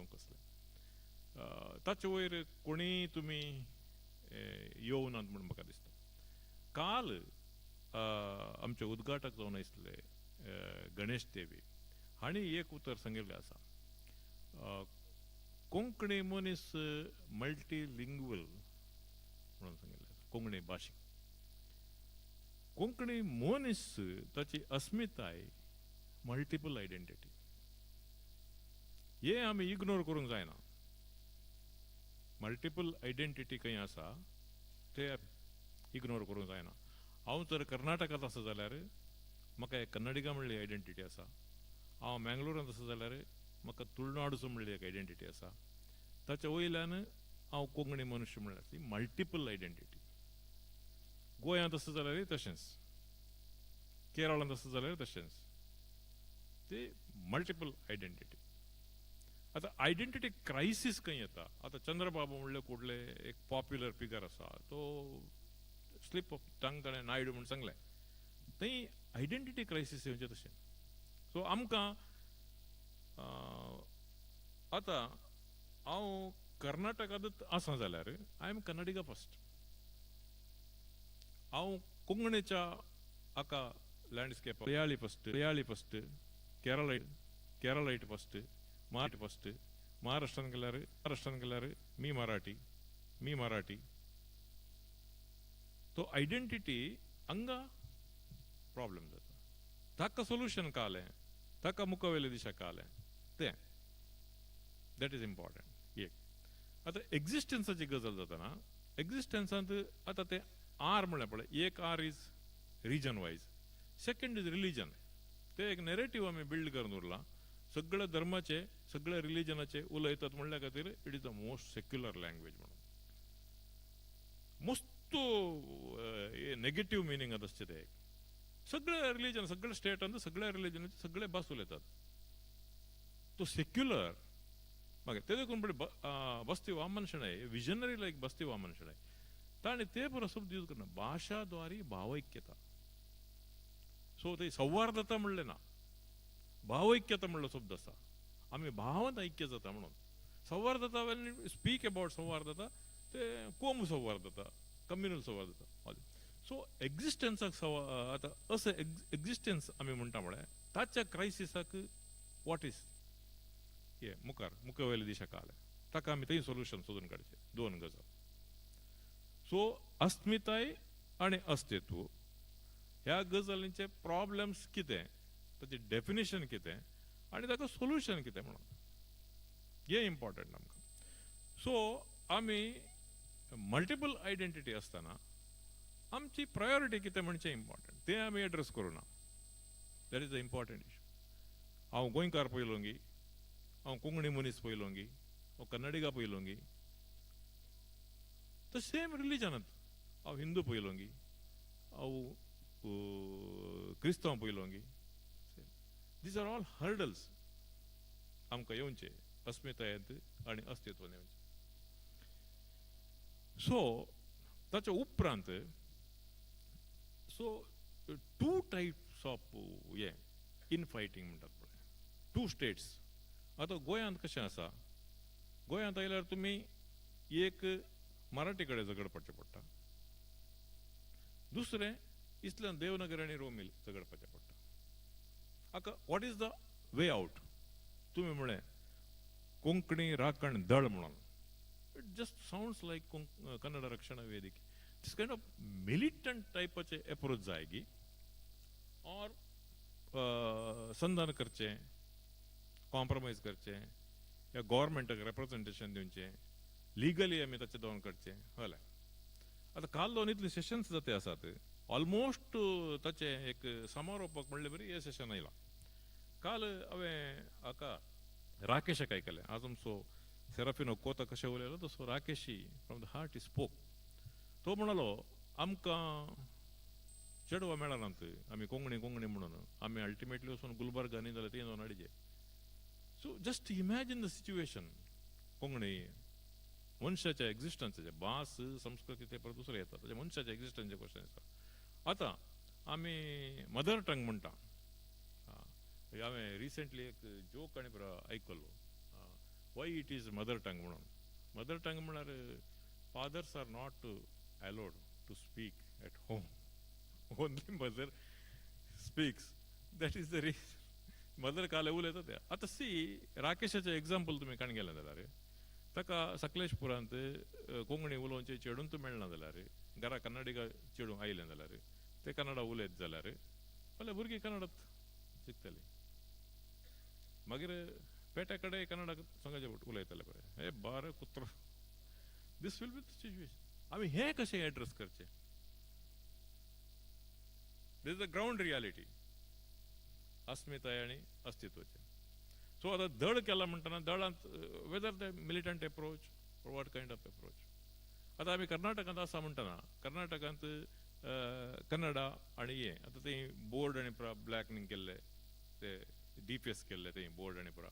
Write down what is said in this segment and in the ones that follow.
येवंक आसलें. ताचे वयर कोणीय तुमी येवनात म्हूण म्हाका दिसता. काल आमचे उद्घाटक जावन आसले गणेश देवी हांणी एक उतर सांगिल्लें आसा, कोंकणी मनीस मल्टीलिंग्वल म्हणून सांगिल्लें आसा. कोंकणी भाशीक, कोंकणी मनीस, ताची अस्मिताय मल्टिपल आयडेंटिटी, हे आमी इग्नोर करूंक जायना. मल्टिपल आयडेंटिटी खंय आसा ते इग्नोर करूंक जायना. हांव जर कर्नाटकांत आसा जाल्यार म्हाका एक कन्नडिगा म्हणली आयडेंटिटी आसा. हांव मँगलोरांत आसा जाल्यार म्हाका तुळनाडूचो म्हणली एक आयडेंटिटी आसा. ताच्या वयल्यान हांव कोंकणी मनुष्य म्हणल्यार ती मल्टिपल आयडेंटिटी. गोंयांत आसा जाल्यारय तशेंच, केरळांत आसा जाल्यार तशेंच, ते मल्टिपल आयडेंटिटी. आतां आयडेंटिटी क्रायसीस खंय येता? आतां चंद्रबाबू म्हणले कुडले एक पॉप्युलर फिगर आसा, तो स्लिप ऑफ टंग ताणें नायडू म्हूण सांगलें, थंय आयडेंटिटी क्रायसीस येवचें तशें. सो आमकां आतां हांव कर्नाटकांतच आसा जाल्यार I am Kannadiga first. हांव कोंकणीच्या हाका landscape Malayali first, Malayali first, Keralite, Keralite first, Marathi first. महाराष्ट्रान गेल्यार, महाराष्ट्रान गेल्यार मी मराठी, मी मराठी. तो आयडेंटिटी हांगा प्रॉब्लेम जाता. ताका सोल्युशन कालें, ताका मुखावेले दिशा कालें तें, that is important. एक आतां एग्जिस्टन्साची गजाल जाता. एग्जिस्टन्सांत आतां तें आर म्हणल्यार पळय, एक R is region wise, second is religion. ते एक नेरेटीव आमी बिल्ड करून उरलां. सगळ्या धर्माचे, सगळ्या रिलिजनाचे उलयतात म्हणल्या खातीर it is the most secular language म्हणून मस्त नेगेटीव मिनींग आसचे ते. सगळे रिलिजन, सगळे स्टेटांत सगळ्या रिलिजनाचे सगळे भास उलयतात, तो सेक्युलर. मागीर ते देखून पळय, बस्ती वामन शणै, विजनरी लायक बस्ती वामन शणै, ताणें ते बरो शब्द यूज करना, भाशाद्वारे भावैक्यता. सो ते सौहार्दता म्हणलें ना, भावैक्यता म्हणलो शब्द आसा. आमी भावांत ऐक्य जाता म्हणून. सौहार्दता, when speak about सौहार्दता, ते कोम सौहार्दता, कम्युनल सौहार्दता. सो एग्जिस्टन्साक सवा आतां असो एग्जिस्टन्स आमी म्हणटा म्हळ्यार ताच्या क्रायसिसाक what is हे मुखार मुखावेले दिशा कालें, ताका आमी थंय सोल्युशन सोदून काडचें. दोन गजाल. सो अस्मिताय आनी अस्तित्व ह्या गजालींचे प्रॉब्लेम्स कितें, ताचें डेफिनेशन कितें आनी ताका सोल्युशन कितें म्हणून हें इम्पॉर्टंट आमकां. सो आमी मल्टिपल आयडेंटिटी आसतना आमची प्रायोरिटी कितें म्हणचें इम्पॉर्टंट, तें आमी एड्रेस करूं ना. That is the important issue. हांव गोंयकार पयलोंगी, हांव कोंकणी मनीस पयलोंगी, हांव कन्नडिगा पयलोंगी, the same रिलीजनांत हांव हिंदू पयलोंगी, हांव क्रिस्तांव पयलोंगी. These are all hurdles आमकां येवचे अस्मितायेंत आनी अस्तित्वान येवचे. सो ताच्या उपरांत, सो टू टायप्स ऑफ हे इनफायटींग म्हणटात पळय, टू स्टेट्स. आतां गोंयांत कशें आसा, गोंयांत आयल्यार तुमी एक मराठी कडेन झगडपाचें पडटा, दुसरें इस्लाम देवनगर आनी रोमील झगडपाचें पडटा. हाका what is the way out? तुमी म्हळें कोंकणी राखण दळ म्हणून, it just sounds like Kannada Rakshana Vedike, this kind of militant टायपाचे approach जाय की ऑर संधान करचें, कॉम्प्रोमायज करचें या गव्हर्मेंटाक रेप्रेझेंटेशन दिवचें, लिगली आमी ताचें दोन करचें. हय, आतां काल दोन इतले सेशन्स जाते आसात, ऑलमोस्ट ताचें एक समारोपाक म्हणले बरी हें सेशन आयलां. काल हांवें हाका राकेशाक आयकलें. आज आमचो सेराफिनो कोता कशें उलयलो तसो राकेशी from the heart spoke. तो म्हणालो, आमकां चेडवां मेळनात, आमी कोंकणी कोंकणी म्हणून आमी अल्टिमेटली वचून गुलबर्गा न्ही जाल्यार थंय वचून हाडचे. So just imagine the situation. Konkani मनशाच्या एग्जिस्टन्साचे, भास संस्कृती ते परत दुसरें येता, ताच्या मनशाच्या एग्जिस्टन्साचे क्वेश्चन आसा. आतां आमी मदर टंग म्हणटा. हांवें रिसेंटली एक जोक आनी आयकलो. Why it is mother tongue म्हणून. मदर टंग म्हळ्यार fathers are not allowed to speak at home, only mother speaks. That is the reason mother काल उलयता ते. आतां सी राकेशाचें एग्जाम्पल तुमी काण गेलें जाल्यार ताका सकलेशपुरांत कोंकणी उलोवचें चेडून तूं मेळना जाल्यार, घरा कन्नडिगा चेडूं आयलें जाल्यार, ते कन्नडा उलयत जाल्यार फाल्यां भुरगीं कन्नडात शिकतलीं. मागीर पेट्या कडेन कन्नडा संगाचे उलयतले पळय, हे बार कुत्रो. This will be the situation. आमी हें कशें एड्रेस करचें? This the ground reality अस्मिताय आनी अस्तित्वाचें. सो आतां दळ केला म्हणटना दळांत whether the militant approach or what kind of approach. आतां आमी कर्नाटकांत आसा म्हणटना कर्नाटकांत कन्नडा आनी हें आतां ते बोर्ड आनी पुरा ब्लॅकनींग केल्ले, ते डीपीएस केल्ले, ते बोर्ड आनी पुरा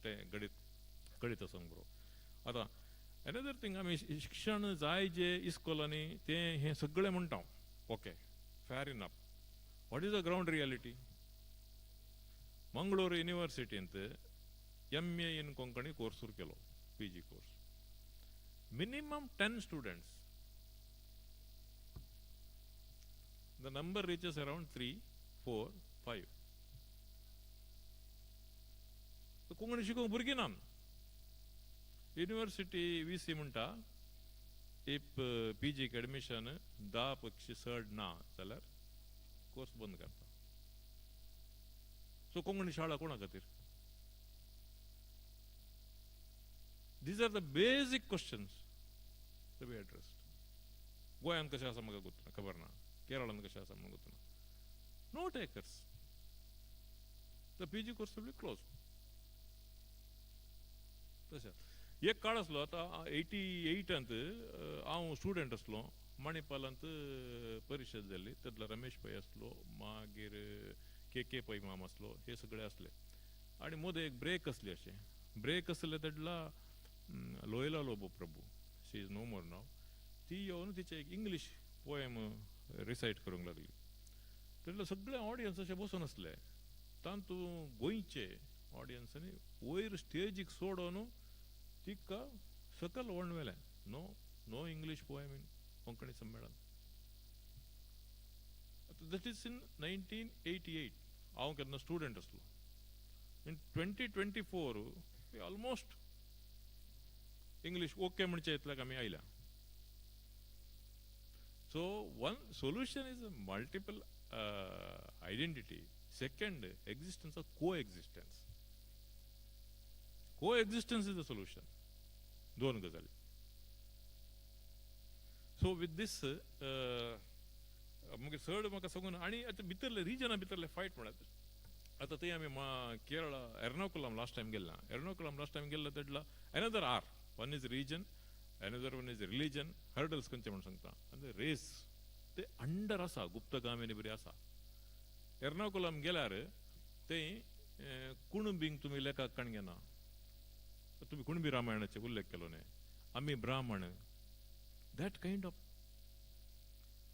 ते गणीत गणीत आसूंक बरो. आतां एनदर थींग, आमी शिक्षण जाय जे इस्कोलांनी तें हें सगळें म्हणटा, okay, fair enough. What is the ground reality? Mangalore युनिवर्सिटींत M A in Konkani course सुरू केलो, PG course. Minimum 10 students, the number reaches around 3, 4, 5. Konkani शिकोवंक भुरगीं ना. युनिवर्सिटी व्ही सी म्हणटा, if P जीक एडमिशन 10 पक्षी चड ना जाल्यार कोर्स बंद करता. सो कोंकणी शाळा कोणा खातीर? These are the basic questions to be addressed. गोंयांत कशें आसा म्हाका गोत खबर ना, केरळांत कशें आसा म्हाका गोत ना. No takers, the PG course will be close. तशें एक काळ आसलो, आतां 88 हांव स्टुडंट आसलो, मणिपालांत परिशद जाल्ली, तातूंतलो रमेश पै आसलो, मागीर के के पै माम आसलो, हे सगळे आसले. आनी मदें एक ब्रेक आसली, अशें ब्रेक आसले तेडला Loyola Lobo Prabhu, she is no more now, ती येवन तिचे एक इंग्लीश पोएम रिसायट करूंक लागली. तेडला सगळे ऑडियन्स अशे बसून आसले, तातूंत गोंयचे ऑडियन्सांनी वयर स्टेजीक सोडून तिका सकल ओणवेलें, no no English poem in Konkani Sammelan. That is in 1988. हांव केन्ना स्टुडंट आसलो. In 2024 almost English okay म्हणचे इतल्याक आमी आयल्या. So one solution is multiple identity, second existence of coexistence. Coexistence is the solution. दोन गजाली. सो विथ these मागीर चड म्हाका सांगून आनी आतां भितरले रिजना भितरले फायट म्हळ्यार आतां थंय आमी केरळा एर्नाकुलम लास्ट टायम गेल्ला, एर्नाकुलम लास्ट टायम गेल्ला तेडला another R, one is region, another one is religion hurdles खंयचे म्हूण सांगता, आनी रेस ते अंडर आसा, गुप्तगामिनी बरी आसा. एर्नाकुलम गेल्यार थंय कुणबींक तुमी लेखाक काण घेना, तुमी कुणबी रामायणाचे उल्लेख केलो न्ही, आमी ब्राह्मण, that kind of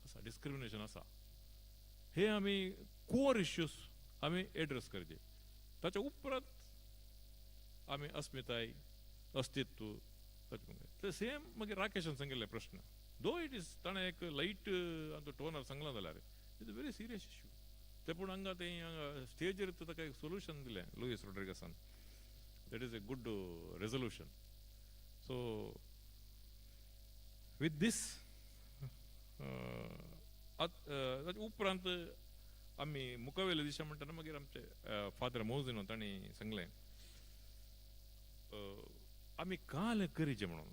आसा डिस्क्रिमिनेशन आसा. हे आमी कोर इश्यूज आमी एड्रेस करचे, ताच्या उपरांत आमी अस्मिताय अस्तित्व. ते सेम मागीर राकेशान सांगिल्ले प्रश्न, दो it is ताणें एक लायट आमचो टोनार सांगलां जाल्यार it's a very serious issue. ते पूण हांगा ते स्टेजीर ताका एक सोल्युशन दिलें Luis रोड्रिगसान, that is a good resolution. So with this उपरांत आमी मुखावेले दिशा म्हणटना मागीर आमचे फादर मोजिनो तांणी सांगलें आमी काल करीचे म्हणून.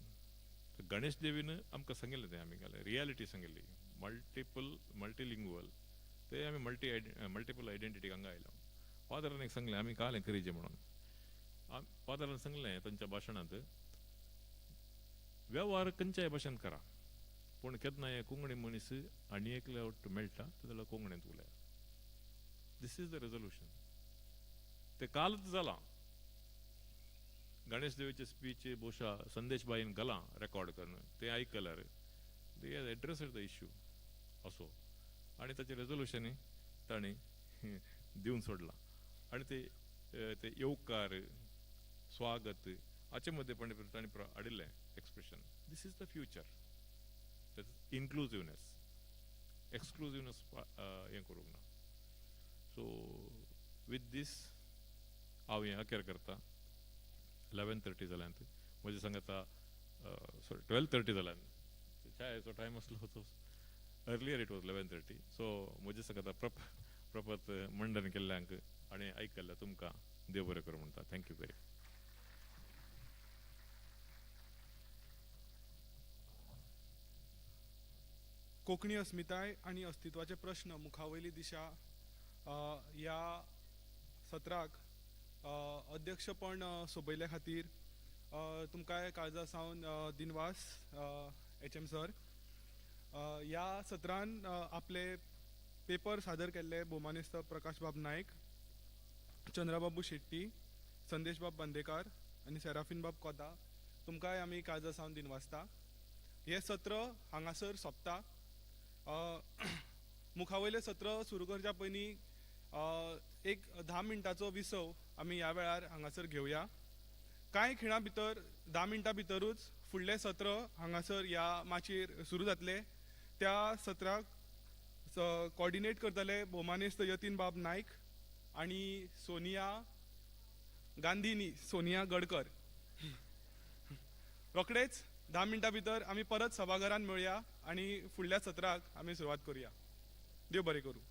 गणेश देवीन आमकां सांगिल्लें, तें आमी काल रियालिटी सांगिल्ली, मल्टिपल मल्टिलिंग्युअल, ते आमी मल्टिपल आयडेंटिटी हांगा आयलो. फादरान एक सांगलें आमी काल करीचे म्हणून. फादरान सांगलें तांच्या भाशणांत, वेव्हार खंयच्याय भाशेन करा, पूण केन्नाय कोंकणी मनीस आनी एकल्या वट मेळटा जाल्यार कोंकणींत उलया. This is the resolution. ते कालच जालां. गणेश देवीचे स्पीच बहुशा संदेश बाईन घालां रेकॉर्ड करून, ते आयकल्यार they address the issue असो, आनी ताचें रेजोल्युशनूय तांणी दिवन सोडलां. आनी ते ते येवकार स्वागत हाचे मदें पण तांणी हाडिल्लें expression, this is the future, inclusiveness, exclusiveness हें करूंक ना. सो विथ these हांव हें अखेर करता. 11:30 जाल्यात म्हजे सांगाता, सॉरी 12:30 जाल्यात, च्यायेचो टायम आसलो तो, earlier it was 11:30. So म्हजे सांगाता प्रपत मंडन केल्ल्यांक आनी आयकल्ल्या तुमकां देव बरें करूं म्हणटा. Thank you very. Konkani अस्मिताय आनी अस्तित्वाचे प्रश्न मुखावयली दिशा ह्या सत्राक अध्यक्षपण सोबयल्या खातीर तुमकांय काळजा सावन दिनवास एच.एम. सर. ह्या सत्रान आपले पेपर सादर केल्ले भोवमानेस्त प्रकाशबाब नायक, चंद्रबाबू शेट्टी, संदेशबाब बांदेकार आनी सेराफीनबाब कोता, तुमकांय आमी काळजा सावन दिनवासता. हें सत्र हांगासर सोंपता. मुखावयलें सत्र सुरू करच्या पयलीं एक 10 मिनटाचो विसव आमी ह्या वेळार हांगासर घेवया. कांय खिणां भितर, 10 मिनटां भितरूच फुडलें सत्र हांगासर ह्या माचयेर सुरू जातलें. त्या सत्राक कॉर्डिनेट करतले भोवमानेस्त यतीन बाब नायक आनी सोनिया गांधी न्ही, सोनिया गडकर. रोखडेच 10 मिनटां भितर आमी परत सभाघरांत मेळया आनी फुडल्या सत्राक आमी सुरवात करुया. देव बरें करूं.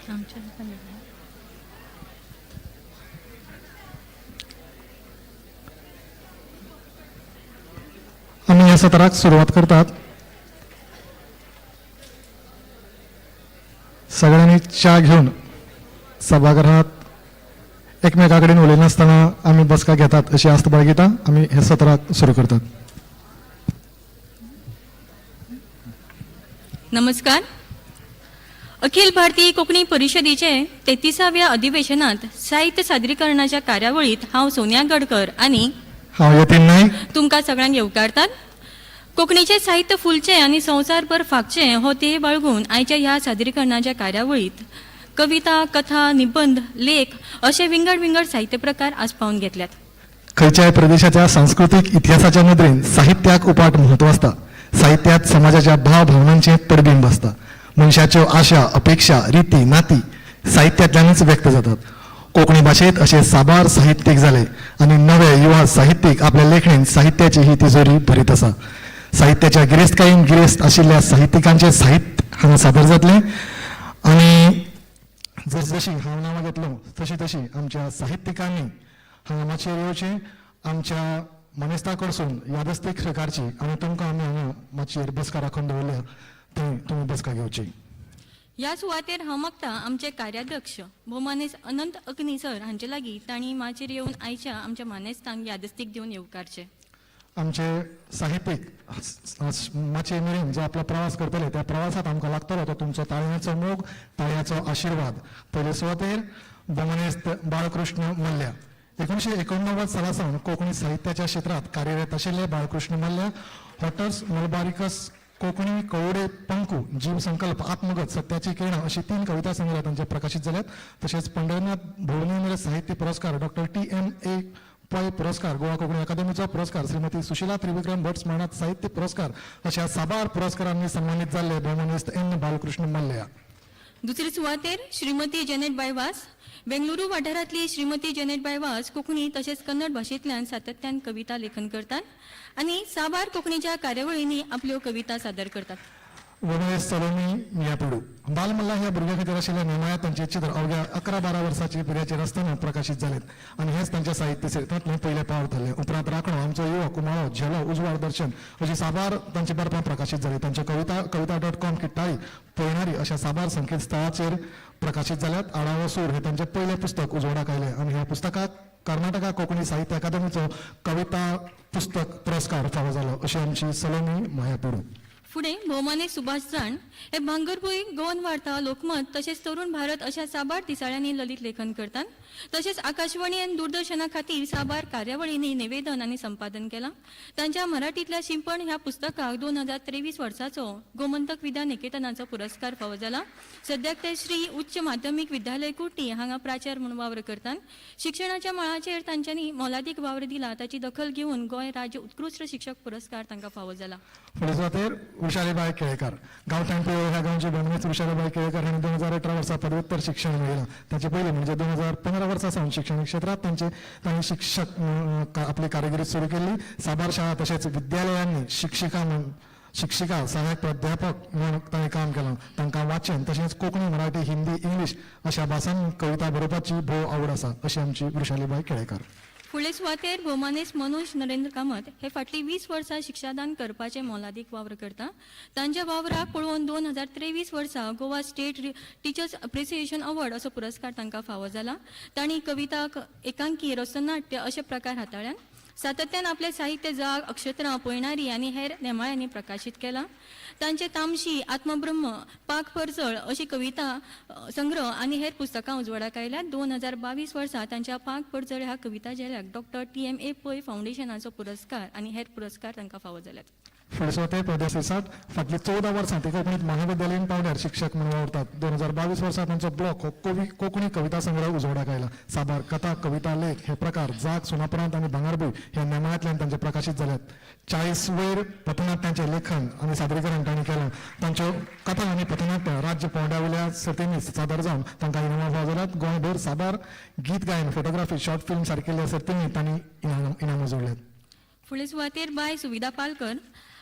आमच्या. आमी ह्या सत्राक सुरवात करतात. सगळ्यांनी च्या घेवन सभागृहात एकमेका कडेन उलयनासतना आमी बसका घेतात अशी आस्त बाळगिता. आमी हे सत्राक सुरू करतात. नमस्कार. अखिल भारतीय कोंकणी परिशदेचे 33व्या अधिवेशनात साहित्य सादरीकरणाच्या कार्यावळीत हांव सोनिया गडकर आनी हांव यतीन नायक तुमकां सगळ्यांक येवकारतात. कोंकणीचें साहित्य फुलचें आनी संवसारभर फांकचें हो ध्येय बाळगून आयच्या ह्या सादरीकरणाच्या कार्यावळीत कविता, कथा, निबंद, लेख अशे विंगड विंगड साहित्य प्रकार आस्पावन घेतल्यात. खंयच्याय प्रदेशाच्या सांस्कृतीक इतिहासाच्या नदरेन साहित्याक उपाट म्हत्व आसता. साहित्यांत समाजाच्या भाव भावनांचें पडबिंब आसता. मनशाच्यो आशा, अपेक्षा, रिती, नाती साहित्यांतल्यानच व्यक्त जातात. कोंकणी भाशेंत अशे साबार साहित्यीक जाले आनी नवे युवा साहित्यीक आपल्या लेखणेन साहित्याची ही तिजोरी भरीत आसा. साहित्याच्या गिरेस्तकायेन गिरेस्त आशिल्ल्या साहित्यिकांचें साहित्य हांगा सादर जातलें आनी जसजशी हांव नांवां घेतलो तशी तशी आमच्या साहित्यिकांनी हांगा माचयेर येवचें, आमच्या मानेस्ता कडसून यादस्तीक स्विकारची आनी तुमकां आमी हांगा माचयेर बसका राखून दवरल्या थंय तुमी बसका घेवची. ह्या सुवातेर हांव मागता आमचे कार्याध्यक्ष भोवमानेस्त अनंत अग्नी सर हांचे लागीं तांणी माचयेर येवन आयच्या आमच्या मानेस्तांक यादस्तीक दिवन येवकारचें. आमचे साहित्यीक माचये मेरेन जो आपलो प्रवास करतले त्या प्रवासात आमकां लागतलो तो तुमचो ताळयांचो मोग, ताळयांचो आशिर्वाद. पयले सुवातेर भोवमानेस्त बाळकृष्ण मल्ल्या. 1989 साला सावन कोंकणी साहित्याच्या क्षेत्रांत कार्यरत आशिल्ले बाळकृष्ण मल्ल्या हॉटर्स मलबारिकस, कोंकणी कवडे पंकू, जीव संकल्प, आत्मगत, सत्याची किरणां अशी 3 कविता संग्रह तांचे प्रकाशीत जाल्यात. तशेंच पंढरीनाथ भोवनेंद्र साहित्य पुरस्कार, डॉक्टर टी.एम.ए. पै पुरस्कार, गोवा कोंकणी अकादमीचो पुरस्कार, श्रीमती सुशिला त्रिविक्रम भट स्मरणात साहित्य पुरस्कार अशा साबार पुरस्कारांनी सन्मानीत जाल्ले भोवमानेस्त एन बालकृष्ण मल्ल्या. दुसरे सुवातेर श्रीमती जेनेट बाय वास. बेंगलुरू वाठारांतली श्रीमती जेनेट बाय वास कोंकणी तशेंच कन्नड भाशेंतल्यान सातत्यान कविता लेखन करतात आनी साबार कोंकणीच्या कार्यावळींनी आपल्यो कविता सादर करतात. वनवेस सलोमी मियापिडू. बालमल्ला ह्या भुरग्यां खातीर आशिल्ल्या नेमाळ्यात तांचें चित्र अवघ्या 11-12 वर्साचे पिरायेचेर आसतना प्रकाशीत जालें आनी हेंच तांच्या साहित्य क्षेत्रांतलें पयलें पावल थारलें. उपरांत राखणो, आमचो युवा, कुमाळो, झेलो, उजवाड दर्शन अशी साबार तांची बरपां प्रकाशीत जालीं. तांच्यो कविता कविता.कॉम, किट्टाळी, पयणारी अशा साबार संकेतस्थळाचेर प्रकाशीत जाल्यात. आडावो सूर हें तांचें पयलें पुस्तक उजवाडाक आयलें आनी ह्या पुस्तकाक कर्नाटका कोंकणी साहित्य अकादमीचो कविता पुस्तक पुरस्कार फावो जालो. अशी आमची सलोमी मायापिडू. फुडें भोवमाने सुभाष जाण हे भांगरभूंय, गोवन वार्ता, लोकमत तशेंच तरुण भारत अशा साबार दिसाळ्यांनी ललित लेखन करतात. तशेंच आकाशवाणी आनी दूरदर्शना खातीर साबार कार्यावळींनी निवेदन आनी संपादन केलां. तांच्या मराठींतल्या शिंपण ह्या पुस्तकाक 2023 वर्साचो गोमंतक विद्या निकेतनाचो पुरस्कार फावो जाला. सद्याक ते श्री उच्च माध्यमीक विद्यालय कुर्टी हांगा प्राचार म्हूण वावर करतात. शिक्षणाच्या मळाचेर तांच्यांनी मोलादीक वावर दिला ताची दखल घेवन गोंय राज्य उत्कृश्ट शिक्षक पुरस्कार तांकां फावो जाला. फुडें सुवातेर वृषालीबाय केळेकार. गांवठण पिळवळ ह्या गांवची भोवमानेस्त वृषालीबाय केळेकार हांणी 2018 वर्सा पदव्युत्तर शिक्षण मेळयलां. ताचे पयलीं म्हणजे 2015 वर्सा सावन शिक्षणीक क्षेत्रांत तांणी शिक्षक म्हणून आपली कामगिरी सुरू केल्ली. साबार शाळा तशेंच विद्यालयांनी शिक्षिका म्हूण, शिक्षिका, सहायक प्राध्यापक म्हूण तांणी काम केलां. तांकां वाचन तशेंच कोंकणी, मराठी, हिंदी, इंग्लीश अशा भासांनी कविता बरोवपाची भोव आवड आसा. अशी आमची वृषालीबाय केळेकार. फुडले सुवातेर भोवमानेस्त मनोज नरेंद्र कामत हे फाटलीं 20 वर्सां शिक्षादान करपाचें मोलादीक वावर करता. तांच्या वावराक पळोवन 2023 वर्सा Goa state teachers appreciation award असो पुरस्कार तांकां फावो जाला. तांणी कविता, एकांकी, रसनाट्य अशे प्रकार हाताळ्यात. सातत्यान आपलें साहित्य जाग, अक्षत्रां, पयणारी आनी हेर नेमाळ्यांनी प्रकाशीत केलां. तांचे तामशी, आत्मब्रह्म, पाक परजळ अशी कविता संग्रह आनी हेर पुस्तकां उजवाडाक आयल्यात. 2022 वर्सा तांच्या पाक परजळ ह्या कविता झेल्याक डॉक्टर टी.एम.ए. पै फावंडेशनाचो पुरस्कार आनी हेर पुरस्कार तांकां फावो जाल्यात. फुडें सुवातेर प्रदेश सिरसाट. फाटलीं 14 वर्सां ते कोंकणीत महाविद्यालयीन पावंड्यार शिक्षक म्हणून वावुरतात. 2022 वर्सा तांचो ब्लॉक हो कवी कोंकणी कविता संग्रह उजवाडाक आयला. साबार कथा, कविता, लेख हे प्रकार जाग, सुनापरांत आनी भांगरभूंय ह्या नेमाळ्यांतल्यान तांचे प्रकाशीत जाल्यात. 40 वयर पथनाट्यांचें लेखन आनी सादरीकरण तांणी केलां. तांच्यो कथा आनी पथनाट्य राज्य पावंड्या वयल्या सर्तींनी सादर जावन तांकां इनामां फावो जाल्यात. गोंयभर साबार गीत गायन, फोटोग्राफी, शॉर्ट फिल्म सारकिल्ल्या सर्तींनी तांणी इनामां जोडल्यात. फुडले सुवातेर बाय सुविधा पालकर.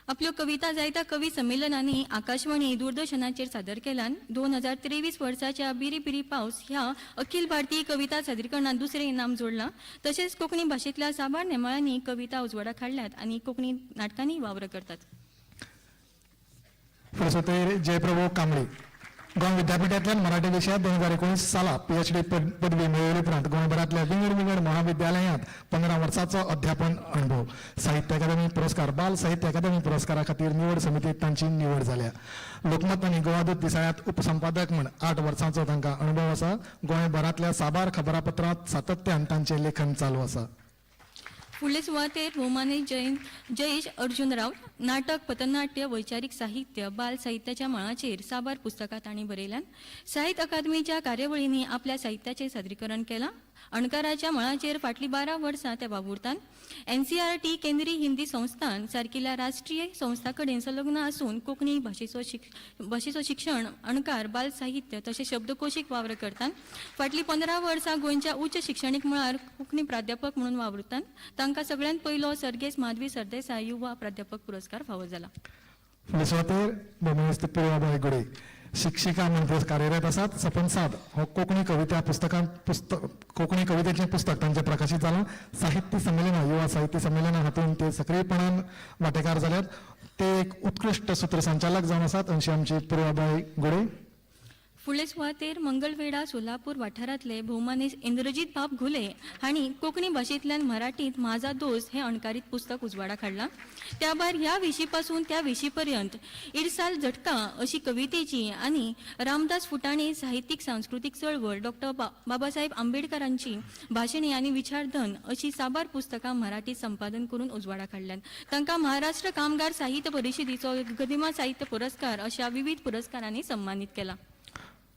आपल्यो कविता जायत्या कवी संमेलनांनी आकाशवाणी दूरदर्शनाचेर सादर केल्यान. 2023 वर्साच्या बिरी बिरी पावस ह्या अखिल भारतीय कविता सादरीकरणात दुसरें इनाम जोडलां. तशेंच कोंकणी भाशेंतल्या साबार नेमाळ्यांनी कविता उजवाडाक हाडल्यात आनी कोंकणी नाटकांनी वावर करतात. फुडें जयप्रभू कांबळी. गोंय विद्यापीठांतल्यान मराठी विशयात 2019 साला पीएचडी पदवी मेळयले उपरांत गोंयभरांतल्या विंगड विंगड महाविद्यालयांत 15 वर्सांचो अध्यापन अणभव. साहित्य अकादमी पुरस्कार, बाल साहित्य अकादमी पुरस्कारा खातीर निवड समितीत तांची निवड जाल्या. लोकमत आनी गोवादूत दिसाळ्यांत उपसंपादक म्हूण 8 वर्सांचो तांकां अणभव आसा. गोंयभरांतल्या साबार खबरापत्रांत सातत्यान तांचें लेखन चालू आसा. फुडले सुवातेर भोवमानेस्त जयेश अर्जुन राव. नाटक, पथनाट्य, वैचारीक साहित्य, बाल साहित्याच्या मळाचेर साबार पुस्तकां तांणी बरयल्यात. साहित्य अकादमीच्या कार्यावळींनी आपल्या साहित्याचें सादरीकरण केलां. अणकाराच्या मळाचेर फाटलीं 12 वर्सां ते वावुरतात. एनसीआरटी, केंद्रीय हिंदी संस्थान सारकिल्या राष्ट्रीय संस्थां कडेन संलग्न आसून कोंकणी भाशेचो शिक्षण, अणकार, बाल साहित्य तशें शब्दकोशीक वावर करतात. फाटलीं 15 वर्सां गोंयच्या उच्च शिक्षणीक मळार कोंकणी प्राध्यापक म्हणून वावुरतात. तांकां सगळ्यांत पयलो सर्गेस्त माधवी सरदेसाय युवा प्राध्यापक पुरस्कार फावो जाला. फुडले सुवातेर भोवमानेस्त पुर्वाबाय गुडे. शिक्षिका म्हूण ते कार्यरत आसात. सपन साद हो कोंकणी कविता पुस्तकां पुस्तक कोंकणी कवितेचें पुस्तक तांचें प्रकाशीत जालां. साहित्य संमेलनां, युवा साहित्य संमेलनां हातूंत ते सक्रीयपणान वांटेकार जाल्यात. ते एक उत्कृश्ट सूत्रसंचालक जावन आसात अशी आमची पुर्वाबाय गुडे. फुडले सुवातेर मंगळवेढा सोलापूर वाठारांतले भोवमानेस्त इंद्रजीत बाब घुले हांणी कोंकणी भाशेंतल्यान मराठींत माझा दोस्त हें अणकारीत पुस्तक उजवाडाक हाडलां. त्या भायर ह्या विशी पासून त्या विशी पर्यंत, इरसाल झटका अशी कवितेची आनी रामदास फुटाणे साहित्यीक सांस्कृतीक चळवळ, डॉक्टर बाबासाहेब आंबेडकरांची भाशणे आनी विचारधन अशी साबार पुस्तकां मराठीत संपादन करून उजवाडाक हाडल्यात. तांकां महाराष्ट्र कामगार साहित्य परिशदेचो गदिमा साहित्य पुरस्कार अशा विविध पुरस्कारांनी सन्मानीत केला.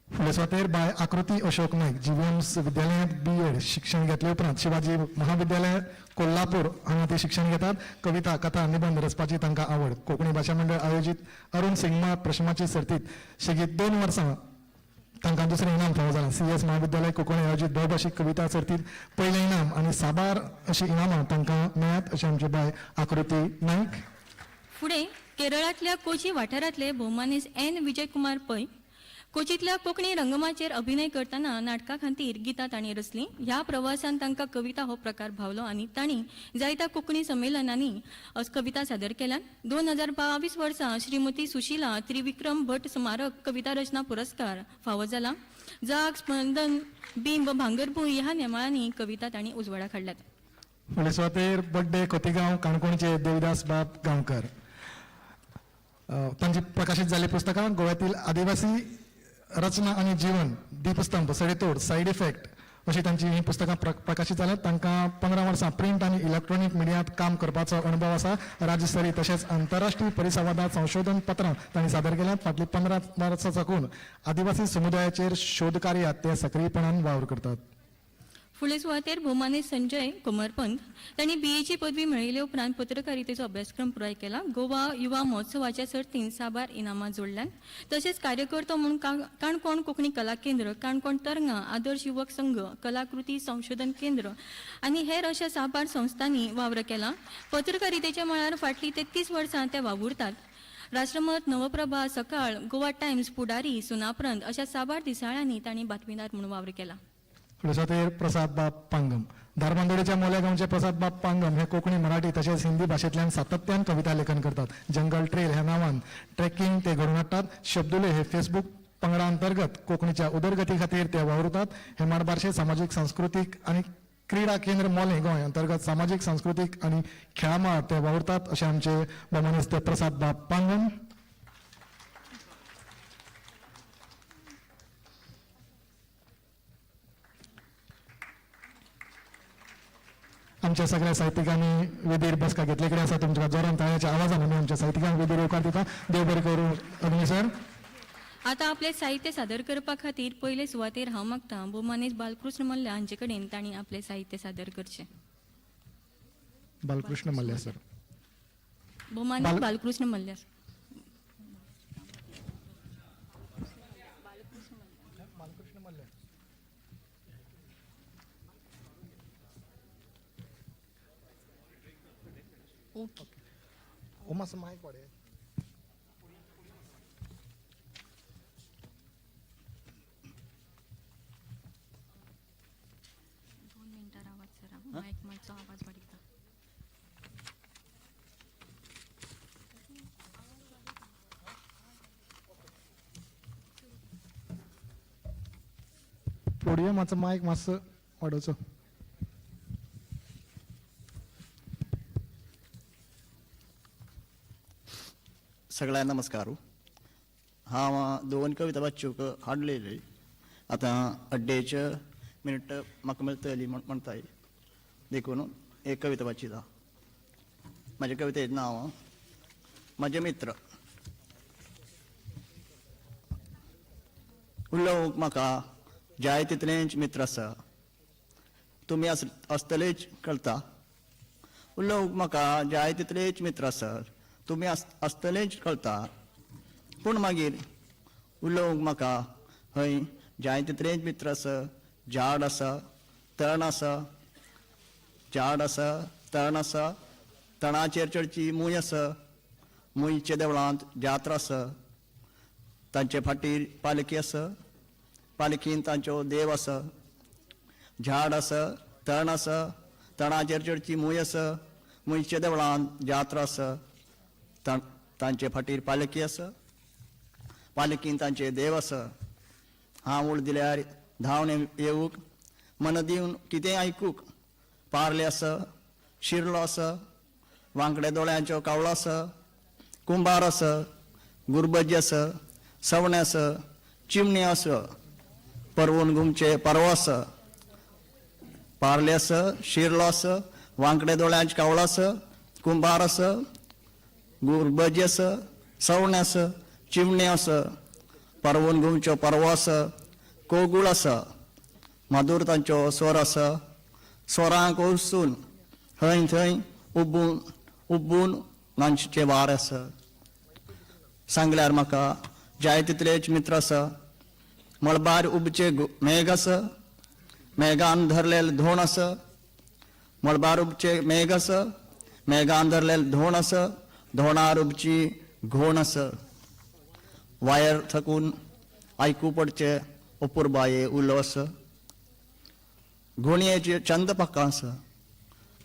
फुडले सुवातेर बाय आकृती अशोक नायक. जीव्हीएम्स विद्यालयांत बी एड शिक्षण घेतले उपरांत शिवाजी महाविद्यालय कोल्हापूर हांगा ते शिक्षण घेतात. कविता, कथा, निबंद रचपाची तांकां आवड. कोंकणी भाशा मंडळ आयोजीत अरुण सिंगमा प्रश्नाचे सर्तीत शेगीत 2 वर्सां तांकां दुसरें इनाम फावो जालां. सी एस महाविद्यालय कोंकणी आयोजीत भोवभाशीक कविता सर्तीत पयलें इनाम आनी साबार अशीं इनामां तांकां मेळ्ळ्यात अशें आमची बाय आकृती नायक. फुडें केरळांतल्या कोची वाठारांतले भोवमानेस्त एन विजयकुमार पै. कोचींतल्या कोंकणी रंगमाचयेर अभिनय करतना नाटका खातीर गितां तांणी रचलीं. ह्या प्रवासान तांकां कविता हो प्रकार भावलो आनी तांणी जायत्या कोंकणी संमेलनांनी कविता सादर केल्यात. 2022 वर्सा श्रीमती सुशिला त्रिविक्रम भट स्मारक कविता रचना पुरस्कार फावो जाला. जाग, स्पंदन, बिंब, भांगरभूंय ह्या नेमाळ्यांनी कविता तांणी उजवाडाक हाडल्यात. फुडले सुवातेर बड्डे खोतीगांव काणकोणचे देवदास बाब गांवकर. तांची प्रकाशीत जाल्ली पुस्तकां गोव्यातील आदिवासी रचना आनी जीवन, दीपस्तंभ, सडेतोड, सायड इफेक्ट अशी तांची ही पुस्तकां प्रकाशीत जाल्यात. तांकां 15 वर्सां प्रिंट आनी इलेक्ट्रॉनीक मिडियांत काम करपाचो अणभव आसा. राज्यस्तरीय तशेंच आंतरराष्ट्रीय परिसंवादात संशोधन पत्रां तांणी सादर केल्यात. फाटलीं 15 वर्सां साकून आदिवासी समुदायाचेर शोध कार्यात ते सक्रीयपणान वावर करतात. फुडले सुवातेर भोवमानेस्त संजय कोमरपंत. तांणी बीएची पदवी मेळयले उपरांत पत्रकारितेचो अभ्यासक्रम पुराय केला. गोवा युवा महोत्सवाच्या सर्तीन साबार इनामां जोडल्यात. तशेंच कार्यकर्तो म्हूण काणकोण कोंकणी कला केंद्र, काणकोण तरंगां, आदर्श युवक संघ, कलाकृती संशोधन केंद्र आनी हेर अशा साबार संस्थांनी वावर केला. पत्रकारितेच्या मळार फाटलीं 33 वर्सां ते वावुरतात. राष्ट्रमत, नवप्रभा, सकाळ, गोवा टायम्स, पुढारी, सुनापरांत अशा साबार दिसाळ्यांनी तांणी बातमीदार म्हणून वावर केला. फुडले सुवातेर प्रसाद बाब पांगम. धारबांदोडेच्या मोल्या गांवचे प्रसाद बाब पांगम हे कोंकणी, मराठी तशेंच हिंदी भाशेंतल्यान सातत्यान कविता लेखन करतात. जंगल ट्रेल ह्या नांवान ट्रेकिंग ते घडोवन हाडटात. शब्दुले हे फेसबूक पंगडा अंतर्गत कोंकणीच्या उदरगती खातीर ते वावुरतात. हेमाड बारशे सामाजीक सांस्कृतीक आनी क्रीडा केंद्र मोलें गोंय अंतर्गत सामाजीक सांस्कृतीक आनी खेळां मळार ते वावुरतात अशें आमचे भोवमानेस्त प्रसाद बाब पांगम. आमच्या सगळ्या साहित्यिकांनी वेदीर बसका घेतले कडेन आसा. तुमच्या जोरान ताळ्याच्या आवाजान आमी आमच्या साहित्यिकांक वेदीर येवकार दिता. देव बरें करूं अग्नी सर. आता आपले साहित्य सादर करपा खातीर पयले सुवातेर हांव मागता भोवमानेस्त बालकृष्ण मल्ल्या हांचे कडेन तांणी आपले साहित्य सादर करचें. बालकृष्ण मल्ल्या सर. भोवमानेस्त बालकृष्ण मल्ल्या. बालकृष्ण मल्ल्या. ओके. ओ मातसो मायक वाडय. दोन मिनटां रावात सर, मायक मातसो आवाज वाडयता. पोडियमाचो मायक मातसो वाडोवचो. सगळ्यांना नमस्कार. हांव दोन कविता वाचूंक हाडलेली, आतां अड्डेच मिनट म्हाका मेळटली म्हणटाय, देखून एक कविता वाचिता. म्हाज्या कवितेचें नांव म्हजे मित्र. उलोवंक म्हाका जाय तितलेंच मित्र आसा, तुमी आसतलेच कळटा. उलोवंक म्हाका जाय तितलेच मित्र आसा, तुमी आसतलेच कळटा. पूण मागीर उलोवंक म्हाका हय जाय तितलेच मित्र आसा. झाड आसा, तण आसा, झाड आसा, तण आसा, तणाचेर चडची मूय आसा, मुयच्या देवळांत जात्रा आसा, तांचे फाटीर पालखी आसा, पालखीन तांचो देव आसा. झाड आसा, तण आसा, तणाचेर चडची मूय आसा, मुयच्या देवळांत जात्रा आसा, तांचे फाटीर पालखी आसा, पालखीन तांचे देव आसा. हांव उळ दिल्यार धांवन येवूंक, मन दिवन कितें आयकूंक. पारले आसा, शिरलो आसा, वांकड्या दोळ्यांचो कावळो आसा, कुंबार आसा, गुरबजी आसा, सवणें आसा, चिमणी आसा, परवून घुमचे परवो आसा. पारले आसा, शिरलो आसा, वांकड्या दोळ्यांचो कावळो आसा, कुंबार आसा, गुरबजी आसा, सवणें आसा, चिमणी आसा, परवून घुमचो परवो आसा, कोगूळ आसा, माधूर तांचो स्वर आसा, स्वरांक वचून हय थंय उबून उबून नांचचे वार आसा. सांगल्यार म्हाका जाय तितलेच मित्र आसा. मळबार उबचे मेघ आसा, मेघान धरलेले धोण आसा, मळबार उबचे मेघ आसा, मेघान धरलेले धोण आसा, धोणार उबची घोण आसा. वायर थकून आयकू पडचे अपुरबाये उलो आसा. घोणयेचे चंद पाखां आसा,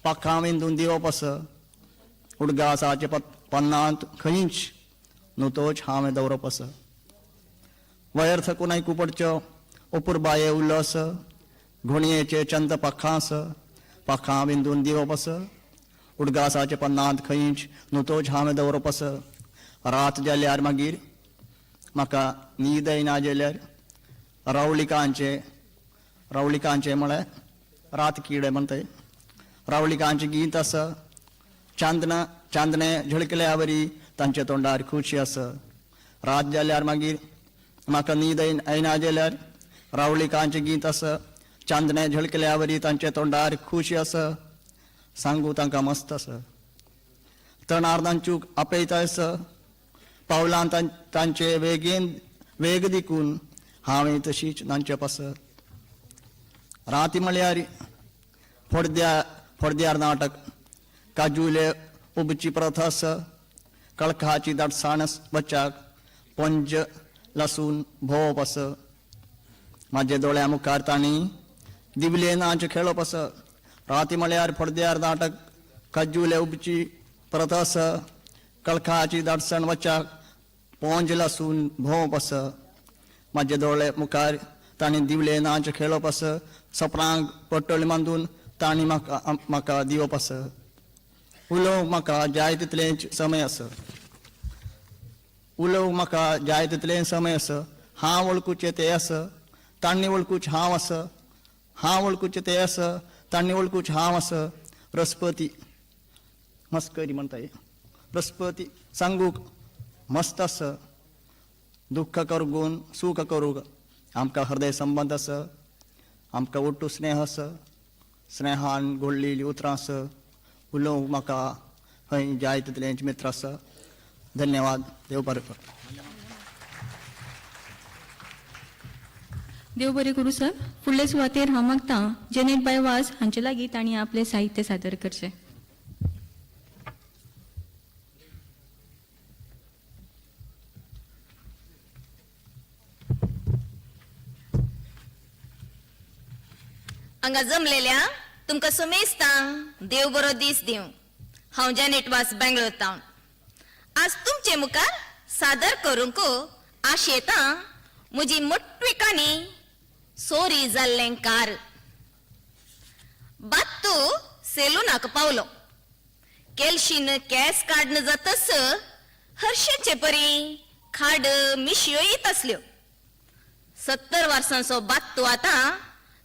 पाखां विंदून दिवप आसा. उडगासाचे पन्नांत खंयच न्हू हांवें दवरप आसा. वयर थकून आयकू पडच्यो अपुरबाये उलो आसा. घोणयेचे चंद पाखां आसा, पाखां विंदून दिवप आसा. उडगासाचे पन्नांत खंयच न्हू हांवें दवरप आसा. रात जाल्यार मागीर म्हाका न्हीद येना जाल्यार रावळिकांचे, रावळिकांचे म्हळ्यार रात किडे म्हणटाय, रावळिकांचें गीत आसा. चांदना चांदणे झळकल्या वरी तांच्या तोंडार खुशी आसा. रात जाल्यार मागीर म्हाका न्हीद येना जाल्यार रावळिकांचें गीत आसा. चांदणे झळकल्या वरी तांच्या तोंडार खुशी आसा. सांगू तांकां मस्त आसा. तणार तांचूक आपयता आसा. पावलां तांचे वेगेन वेग दिकून हांवें तशीच तांचे पासत. राती म्हळ्यार फोडद्या फोडद्यार नाटक काजुले उबची प्रथा आसा. कळखाची दाटसाण बच्याक पंज लसून भोंवप आसा. म्हाजे दोळ्या मुखार तांणी दिवले नाच खेळप आसा. राती म्हळ्यार फडद्यार नाटक काजुले उबची प्रथा आसा. कळखाची दाटसाण वच्याक पोंज लासून भोंवप आसा. म्हाजे दोळे मुखार तांणी दिवले नाच खेळप आसा. सपनांक पट्टोळी बांदून तांणी म्हाका म्हाका दिवप आसा. उलोवंक म्हाका जाय तितलेंच समय आसा. उलोवंक म्हाका जाय तितलें समय आसा. हांव वळखुचें ते आसा, तांणी वळखुचें हांव आसा. हांव वळखुचें ते आसा, तांणी वळखुचें हांव आसा. रसपती मस्करी म्हणटाय, रसपती सांगूक मस्त आसा. दुख्ख करून सूख करूंक आमकां हृदय संबंद आसा. आमकां ओट्टू स्नेह आसा. स्नेहान घोळलेली उतरां आसा. उलोवंक म्हाका हय जाय तितलेंच मित्र आसा. धन्यवाद. देव बरें करूं. देव बरें करूं सर. फुडले सुवातेर हांव मागतां जेनेट बाय वाज हांचे लागीं तांणी आपलें साहित्य सादर करचें. हांगा जमलेल्या तुमकां सुमेस्तांक देव बरो दीस दिवं. हांव जॅनेट वास बेंगलोर तावन आज तुमचे मुखार सादर करूंक आशेतां म्हजी मोटवी काणी सोरी जाल्लें कार. बात्तू सेलुनाक पावलो. केलशीन केस काडन जातस हरशींचे परी खाड मिशयो येत आसल्यो. 70 वर्सांचो बात्तू आतां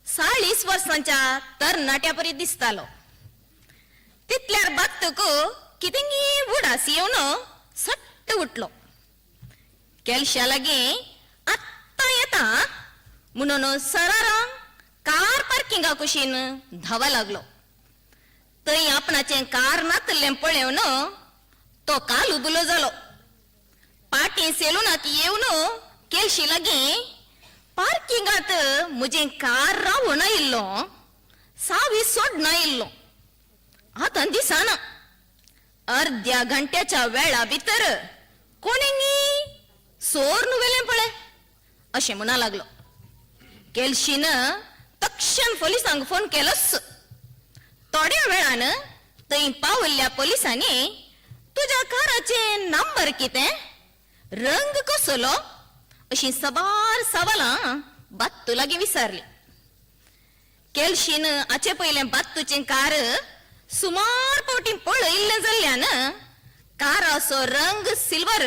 40 वर्सांच्या तरणाट्या परी दिसतालो. तितल्यार बात्तूक कितेंगी उडास येवन सट्ट उठलो. केलशा लागीं आत्तां येता म्हणून सरारां कार पार्किंगा कुशीन धांवा लागलो. थंय आपणाचें कार नातल्लें पळेवन तो काल उबलो जालो. पाटी सेलुनाक येवन केलशी लागीं पार्किंगांत म्हजें कार रावून आयिल्लो, सावी सोडना आयिल्लो, आतां दिसना. अर्द्या घंट्याच्या वेळा भितर कोणेंगी सोर व्हेलें पळय अशें म्हणा लागलो. केलशीन तक्षण पोलिसांक फोन केलोच. थोड्या वेळान थंय पाविल्ल्या पोलिसांनी तुज्या काराचें नंबर कितें, रंग कसलो अशीं सबार सवालां बात्तू लागीं विचारली. केलशीन हाचे पयलें बात्तूचें कार सुमार फावटी पळयिल्लें जाल्ल्यान काराचो रंग सिल्वर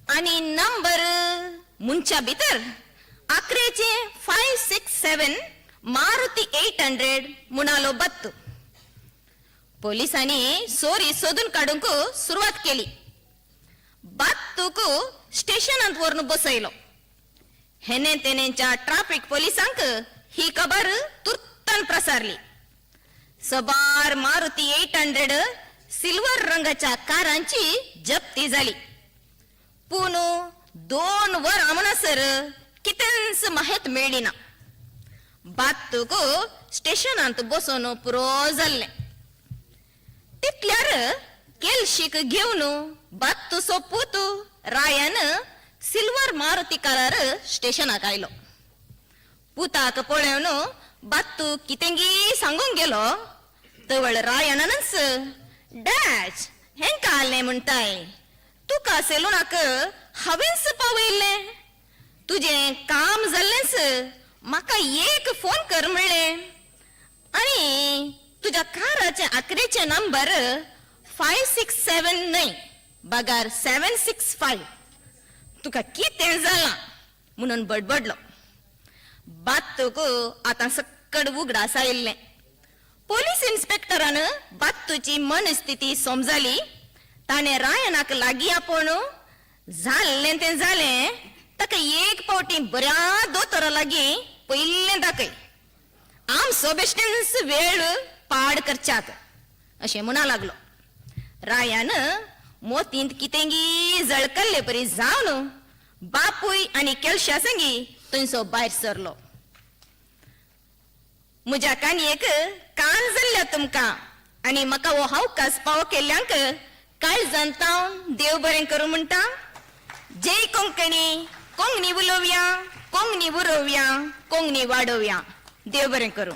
आनी नंबर मुंच्या भितर आकरेचे 567 मारुती 800 म्हणालो बात्तू. पोलिसांनी सोरी सोदून काडूंक सुरवात केली. बात्तूक स्टेशनांत व्हरून बसयलो. हेने तेनेच्या ट्राफिक पोलिसांक ही खबर तुर्तान प्रसारली. सबार मारुती 800 सिल्वर रंगाच्या कारांची जप्ती जाली. पूण 2 वरां म्हणसर कितेंच माहित मेळ्ळी ना. बात्तूक स्टेशनांत बसून पुरो जाल्लें. तितल्यार केलशीक घेवन बात्तूचो पूत रायान सिल्वर मारुती कारार स्टेशनाक आयलो. पुताक पळोवन बात्तू कितेंगी सांगूंक गेलो. तवळ रायानच डॅच हेंका आलें म्हणटाय, तुका सेलुनाक हांवेंच पावयल्लें, तुजें काम जाल्लेंच, म्हाका एक फोन कर म्हणलें आनी तुज्या काराचे आकरेचे नंबर 567 न्हय बगार 765, तुका कितें जालां म्हणून बडबडलो. बात्तूक आतां सक्कड उगडास आयिल्लें. पोलीस इन्स्पेक्टरान बात्तूची मनस्थिती समजाली. ताणें रायनाक लागीं आपोवन जाल्लें तें जालें, ताका एक फावटी बऱ्या दोतोरा लागीं पयलें दाखय, आमचो बेश्टेंच वेळ पाड करच्याक अशें म्हणा लागलो. रायान मोतींत कितेंगी जळकल्ले परी जावन बापूय आनी केलशा संगी थंयसो भायर सरलो. म्हज्या काणयेक कान जाल्ल्या तुमकां आनी म्हाका हो अवकाश पावो केल्ल्यांक काळजान तावन देव बरें करूं म्हणटा. जय कोंकणी. कोंकणी उलोवया, कोंकणी उरोवया, कोंकणी वाडोवया. देव बरें करूं.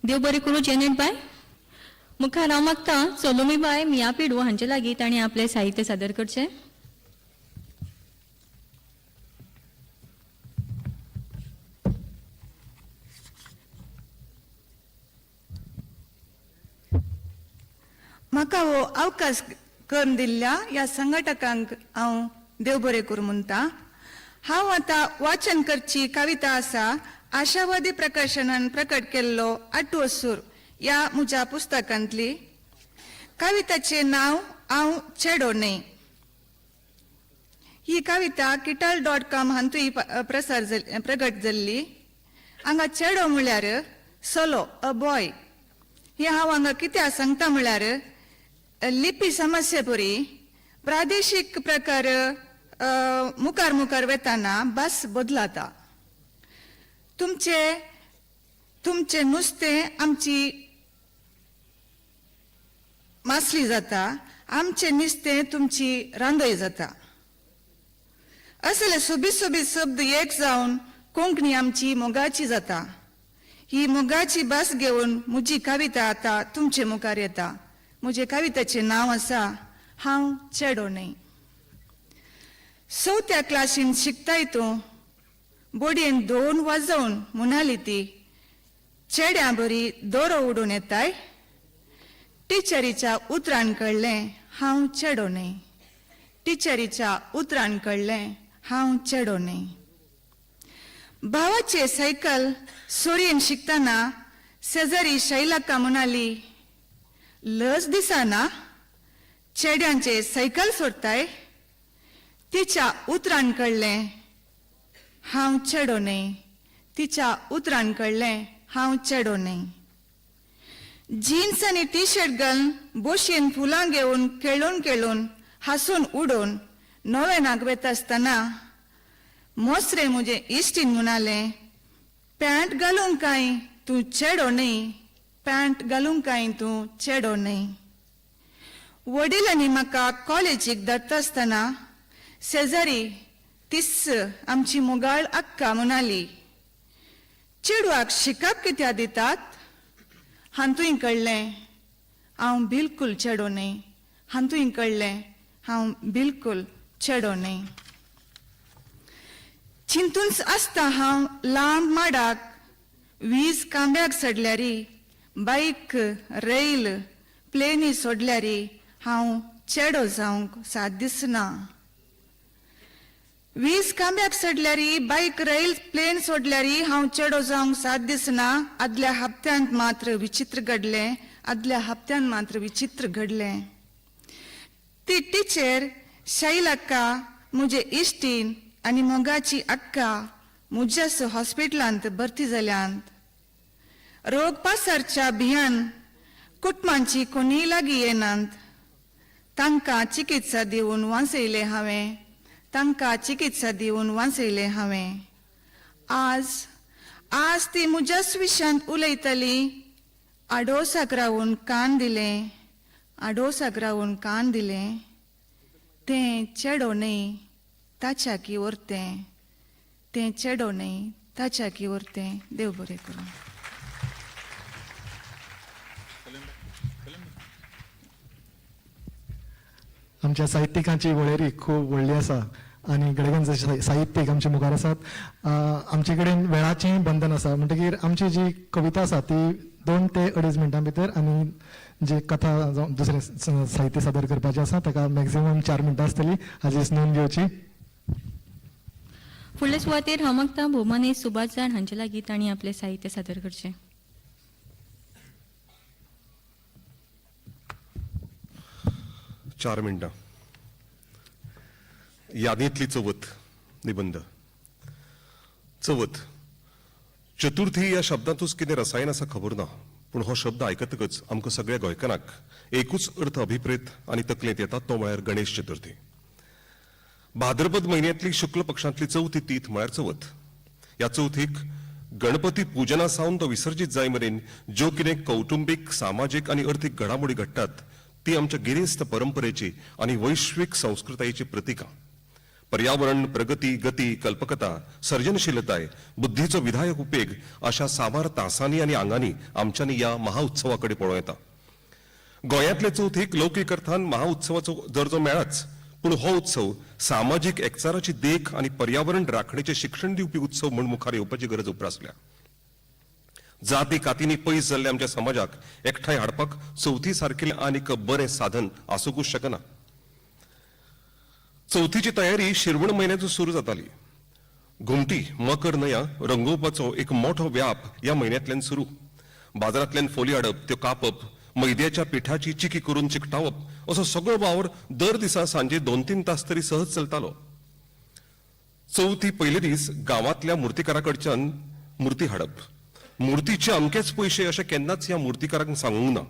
देव बरें करूं जेनेट बाय. मुखार हांव मागता सलोमी बाय मिया पिडू हांचे लागीं तांणी आपलें साहित्य सादर करचें. म्हाका हो अवकाश करून दिल्ल्या ह्या संघटकांक हांव देव बरें करूं म्हणटा. हांव आतां वाचन करची कविता आसा आशावादी प्रकाशनान प्रकट केल्लो आटवो सूर ह्या म्हज्या पुस्तकांतली. कविताचें नांव हांव चेडो न्हय. ही कविता किटाल डॉट कॉम हातूंय प्रसार जाल्ली, प्रगट जाल्ली. हांगा चेडो म्हळ्यार सोलो, अ बॉय. हें हांव हांगा कित्याक सांगता म्हळ्यार लिपी समस्ये परी प्रादेशीक प्रकार मुखार मुखार वेताना भास बदलाता. तुमचे तुमचें नुस्तें आमची मासली जाता, आमचें नुस्तें तुमची रांदय जाता. असले सोबीत सोबीत शब्द एक जावन कोंकणी आमची मोगाची जाता. ही मोगाची भास घेवन म्हजी कविता आतां तुमचे मुखार येता. म्हजे कवितेचें नांव आसा हांव चेडो न्हय. चवथ्या क्लासीन शिकताय तूं, बोडयेन दोन वाजोवन म्हणाली ती, चेड्यां बरी दोरो उडून येताय. टिचरीच्या उतरान कळ्ळें हांव चेडो न्हय. टिचरीच्या उतरान कळ्ळें हांव चेडो न्हय. भावाचे सायकल सोरयेन शिकतना शेजारी शैलक्का म्हणाली, लज दिसना चेड्यांचे सायकल सोडताय. तिच्या उतरान कळ्ळें हांव चेडो न्हय. तिच्या उतरान कळ्ळें हांव चेडो न्हय. जीन्स आनी टी शर्ट घालून बोशयेन फुलां घेवन खेळून खेळून हांसून उडोवन नव्यानाक वता आसतना मोसरे म्हजें इश्टीन म्हणालें, पॅन्ट घालूंक काय तूं चेडो न्हय. पॅन्ट घालूंक काय तूं चेडो न्हय. वडिलांनी म्हाका कॉलेजीक धाडटा आसतना शेजारी तिस आमची मोगाळ अक्का म्हणाली, चेडवाक शिकप कित्याक दितात. हातूंय कळ्ळें हांव बिलकूल चेडो न्हय. हातूंय कळ्ळें हांव बिलकूल चेडो न्हय. चिंतूनच आसता हांव लांब माडाक, वीज खांब्याक चडल्यारी, बायक रैल प्लेनी सोडल्यारी हांव चेडो जावंक साद दिसना. वीज खांब्याक चडल्यारी, बायक रैल प्लेन सोडल्यारी हांव चेडो जावंक साद दिसना. आदल्या हप्त्यांत मात्र विचित्र घडलें. आदल्या हप्त्यांत मात्र विचित्र घडलें. ती टिचर शैलक्का म्हजे इश्टीन आनी मोगाची अक्का म्हज्याच हॉस्पिटलांत भरती जाल्यांत. रोग पासारच्या भियान कुटुंबांची कोणीय लागीं येनात. तांकां चिकित्सा दिवन वांचयलें हांवें. तांकां चिकित्सा दिवन वांचयलें हांवें. आज आज ती म्हज्याच विशयांत उलयताली. आडोसाक रावून कान दिलें. आडोसाक रावून कान दिलें. तें चेडो न्हय ताच्या की वरतें. तें चेडो न्हय ताच्या की वरतें. देव बरें करूं. आमच्या साहित्यिकांची वळेरी खूब व्हडली आसा आनी गडगंज साहित्यीक आमचे मुखार आसात. आमचे कडेन वेळाचें बंधन आसा, म्हणटकीर आमची जी कविता आसा ती 2 ते 2.5 मिनटां भितर आनी जी कथा जावं दुसरें साहित्य सादर करपाचें आसा ताका मॅक्झिमम 4 मिनटां आसतली, हाजी नोंद घेवची. फुडले सुवातेर हांव मागता भोवमानेस्त सुभाष जाण हांचे लागीं तांणी आपलें साहित्य सादर करचें. 4 मिनटां. यादींतली चवथ निबंद. चवथ चतुर्थी ह्या शब्दांतूच कितें रसायन आसा खबर ना, पूण हो शब्द आयकतकच आमकां सगळ्या गोंयकारांक एकूच अर्थ अभिप्रेत आनी तकलेंत येता, तो म्हळ्यार गणेश चतुर्थी. भाद्रपद म्हयन्यांतली शुक्ल पक्षांतली चवथी तीथ म्हळ्यार चवथ. ह्या चवथीक गणपती पुजना सावन तो विसर्जीत जाय मेरेन ज्यो कितें कौटुंबीक, सामाजीक आनी अर्थीक घडामोडी घडटात ती आमच्या गिरेस्त परंपरेची आनी वैश्वीक संस्कृतायेची प्रतिकां. पर्यावरण, प्रगती, गती, कल्पकता, सर्जनशीलताय, बुद्धीचो विधायक उपेग अशा साबार तासांनी आनी आंगांनी आमच्यांनी ह्या महाउत्सवा कडेन पळोवं येता. गोंयांतले चवथीक लौकीक अर्थान महाउत्सवाचो दर्जो मेळाच, पूण हो उत्सव सामाजीक एकचाराची देख आनी पर्यावरण राखणेचें शिक्षण दिवपी उत्सव म्हूण मुखार येवपाची गरज उप्रासल्या. जाती कातींनी पयस जाल्ल्या आमच्या समाजाक एकठांय हाडपाक चवथी सारकिल्लें आनीक बरें साधन आसूंकूच शकना. चवथीची तयारी शिरवण म्हयन्याचो सुरू जाताली. घुमटी मकर न्हंया रंगोवपाचो एक मोठो व्याप ह्या म्हयन्यांतल्यान सुरू. बाजारांतल्यान फोली हाडप, त्यो कापप, मैद्याच्या पिठाची चिकी करून चिकटावप असो सगळो वावर दर दिसा सांजे 2-3 तास तरी सहज चलतालो. चवथी पयले दीस गांवांतल्या मुर्तीकारा कडच्यान मुर्ती हाडप. मुर्तीचे अमकेच पयशे अशें केन्नाच ह्या मुर्तीकारांक सांगूंक ना.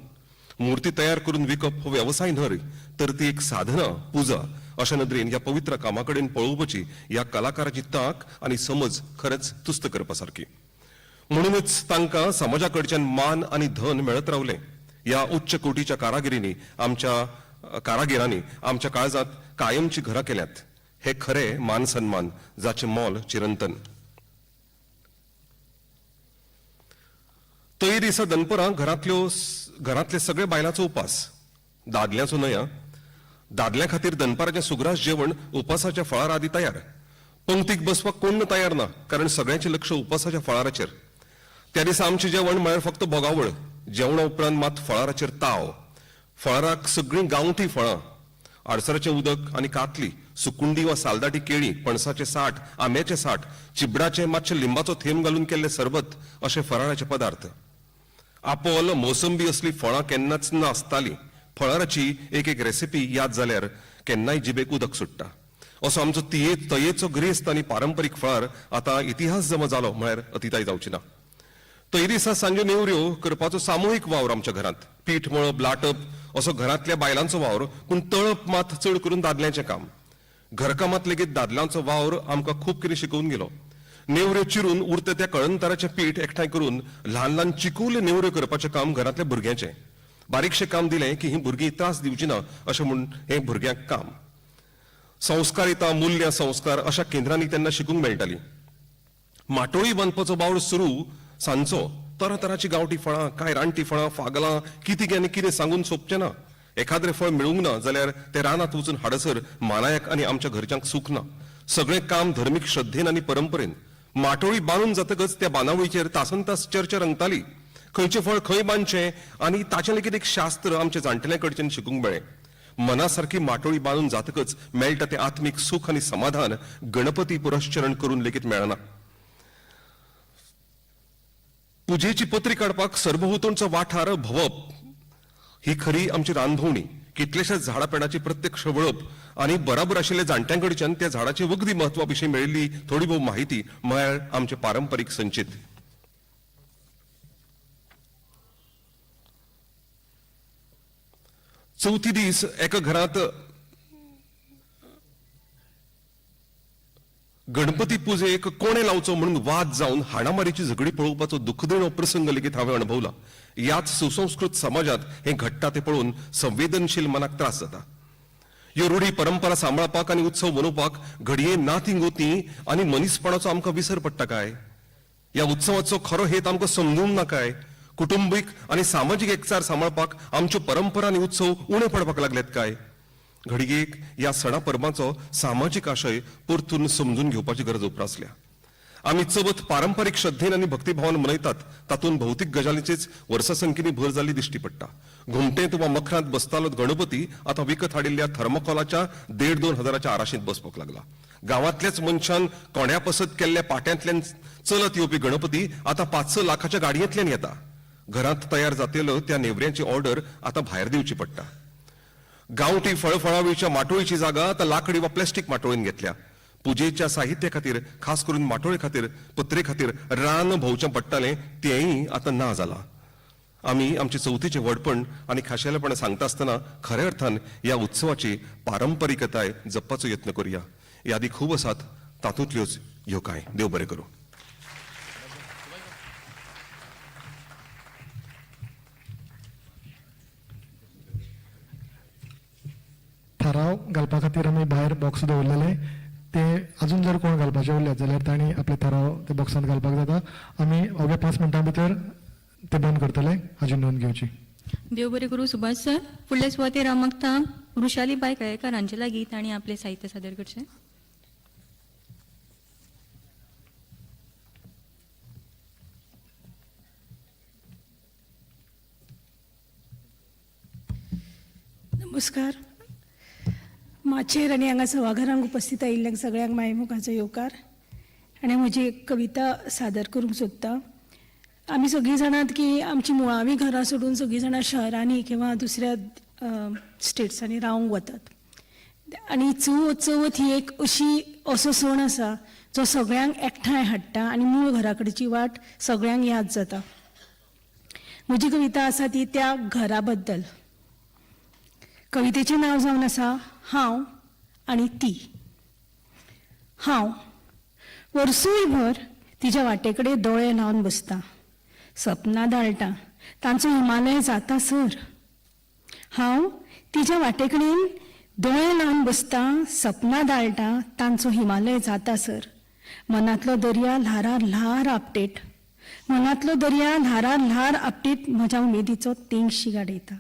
मुर्ती तयार करून विकप हो वेवसाय न्हय, तर ती एक साधना, पुजा अशा नदरेन ह्या पवित्र कामा कडेन पळोवपाची ह्या कलाकाराची तांक आनी समज खरेंच तुस्त करपा सारकी. म्हणूनच तांकां समाजा कडच्यान मान आनी धन मेळत रावलें. ह्या उच्च कोटीच्या कारागिरींनी आमच्या कारागिरांनी आमच्या काळजांत कायमची घरां केल्यात. हे खरे मान सन्मान जाचें मोल चिरंतन. तय दिसा दनपरां घरांतले सगळे बायलांचो उपास, दादल्यांचो न्हय. दादल्यां खातीर दनपाराचें सुग्रास जेवण उपासाच्या फळार आदी तयार. पंक्तीक बसपाक कोण तयार ना, कारण सगळ्यांचें लक्ष उपासाच्या फळाराचेर. त्या दिसा आमचें जेवण म्हळ्यार फक्त भोगावळ. जेवणा उपरांत मात फळाराचेर ताव. फळाराक सगळीं गांवठी फळां, आडसराचें उदक आनी कातली, सुकुंडी वा सालदाटी केळीं, पणसाचें साठ, आंब्याचें साठ, चिबडाचें मातशें लिंबाचो थेंब घालून केल्लें सरबत अशे फराळाचे पदार्थ. आपोल, मोसंबी असली फळां केन्नाच नासतालीं. फळाराची एक एक रेसिपी याद जाल्यार केन्नाय जिबेक उदक सुट्टा. असो आमचो तयेचो गिरेस्त आनी पारंपरीक फळार आतां इतिहास जमा जालो म्हळ्यार अतिताय जावची ना. तय दिसा सांजे नेवऱ्यो करपाचो सामुहीक वावर आमच्या घरांत. पीठ मळप, लाटप असो घरांतल्या बायलांचो वावर, पूण तळप मात चड करून दादल्यांचें काम. घरकामांत लेगीत दादल्यांचो वावर आमकां खूब कितें शिकोवन गेलो. नेवऱ्यो चिरून उरता त्या कळंतराचें पीठ एकठांय करून ल्हान ल्हान चिकूल नेवऱ्यो करपाचें काम घरांतल्या भुरग्यांचें. बारीकशें काम दिलें की हीं भुरगीं त्रास दिवची ना अशें म्हूण हें भुरग्यांक काम. संस्कारिता, मूल्यां, संस्कार अशा केंद्रांनी तेन्ना शिकूंक मेळटालीं. माटोळी बांदपाचो वावर सुरू सांजचो. तरातरांची गांवठी फळां, कांय रानटी फळां, फागलां, कितें आनी कितें सांगून सोंपचें ना. एखाद्रें फळ मेळूंक ना जाल्यार तें रानांत वचून हाडसर मानायाक आनी आमच्या घरच्यांक सूख ना. सगळें काम धर्मीक श्रद्धेन आनी परंपरेन. माटोळी बांदून जातकच त्या बांदावळीचेर तासन तास चर्चा रंगताली. खंयचें फळ खंय बांदचें आनी ताचें लेगीत एक शास्त्र आमच्या जाणटेल्यां कडच्यान शिकूंक मेळ्ळें. मनासारकी माटोळी बांदून जातकच मेळटा तें आत्मीक सूख आनी समाधान गणपती पुरश्चरण करून लेगीत मेळना. पुजेची पत्री काडपाक सरभोंवतणचो वाठार भोंवप ही खरी आमची रानभोंवणी. कितल्याशाच झाडां पेडाची प्रत्यक्ष वळप आनी बराबर आशिल्ल्या जाणट्यां कडच्यान त्या झाडाची वखदी म्हत्वा विशीं मेळिल्ली थोडी भोव माहिती म्हळ्यार आमचें पारंपरीक संचीत. चवथी दीस एका घरांत गणपती पुजेक कोणें लावचो म्हणून वाद जावन हाणामारीची झगडी पळोवपाचो दुखदिणो प्रसंग लेगीत हांवें अणभवला. ह्याच सुसंस्कृत समाजांत हें घडटा तें पळोवन संवेदनशील मनाक त्रास जाता. ह्यो रुढी परंपरा सांबाळपाक आनी उत्सव मनोवपाक घडये नातीं गोतीं आनी मनीसपणाचो आमकां विसर पडटा काय? ह्या उत्सवाचो खरो हेत आमकां समजूंक ना काय? कुटुंबीक आनी सामाजीक एकचार सांबाळपाक आमच्यो परंपरा आनी उत्सव उणे पडपाक लागल्यात काय? घडयेक ह्या सणा परबांचो सामाजीक आशय परतून समजून घेवपाची गरज उप्रासल्या. आमी चवथ पारंपरीक श्रद्धेन आनी भक्तिभावान मनयतात, तातूंत भौतीक गजालींचीच वर्सासंकीनी भर जाल्ली दिश्टी पडटा. घुमटेंत वा मखरांत बसतालो गणपती आतां विकत हाडिल्ल्या थर्मोकॉलाच्या 1,500-2 हजाराच्या आराशींत बसपाक लागला. गांवांतल्याच मनशान कोंड्या पसत केल्ल्या पाट्यांतल्यान चलत येवपी गणपती आतां 5-6 लाखाच्या गाडयेंतल्यान येता. घरांत तयार जातेलो त्या नेवऱ्यांची ऑर्डर आतां भायर दिवची पडटा. गांवठी फळफळावळीच्या माटोळीची जागा आतां लाकडी वा प्लास्टीक माटोळीन घेतल्या. पुजेच्या साहित्या खातीर, खास करून माटोळे खातीर, पत्रे खातीर रान भोंवचें पडटालें तेंय आतां ना जालां. आमी आमचे चवथीचें व्हडपण आनी खाशेलेपण सांगता आसतना खऱ्या अर्थान ह्या उत्सवाची पारंपरिकताय जपपाचो यत्न करुया. यादी खूब आसात, तातूंतल्योच ह्यो कांय. देव बरें करूं. थाराव घालपा खातीर आमी भायर बॉक्स दवरलेले, ते अजून जर कोण घालपाचे उरल्यात जाल्यार तांणी आपले थाराव ते बॉक्सांत घालपाक जाता. आमी अवघ्या 5 मिनटां भितर ते बंद करतले हाजी नोंद घेवची. देव बरें करूं सुभाष सर. फुडले सुवातेर हांव मागता वृषाली बाय कळेकार हांचे लागीं तांणी आपलें साहित्य सादर करचें. नमस्कार. माचयेर आनी हांगा सभाघरांक उपस्थित आयिल्ल्यांक सगळ्यांक मायमुखाचो येवकार. आनी म्हजी एक कविता सादर करूंक सोदता. आमी सगळीं जाणात की आमची मुळावी घरां सोडून सगळीं जाणां शहरांनी किंवा दुसऱ्या स्टेट्सांनी रावंक वतात. आनी चवथ ही एक अशी असो सण आसा जो सगळ्यांक एकठांय हाडटा आनी मूळ घरा कडची वाट सगळ्यांक याद जाता. म्हजी कविता आसा ती त्या घरा बद्दल. कवितेचें नांव जावन आसा हांव आनी ती. हांव वर्सूय भर तिच्या वाटे कडेन दोळे लावन बसता, सपनां दाळटा, तांचो हिमालय जाता सर. हांव तिच्या वाटे कडेन दोळे लावन बसता, सपनां दाळटा, तांचो हिमालय जाता सर. मनांतलो दर्या ल्हारार ल्हार आपटेट, मनांतलो दर्या ल्हारार ल्हार आपटीत म्हज्या उमेदीचो तेंगशी गाडयता.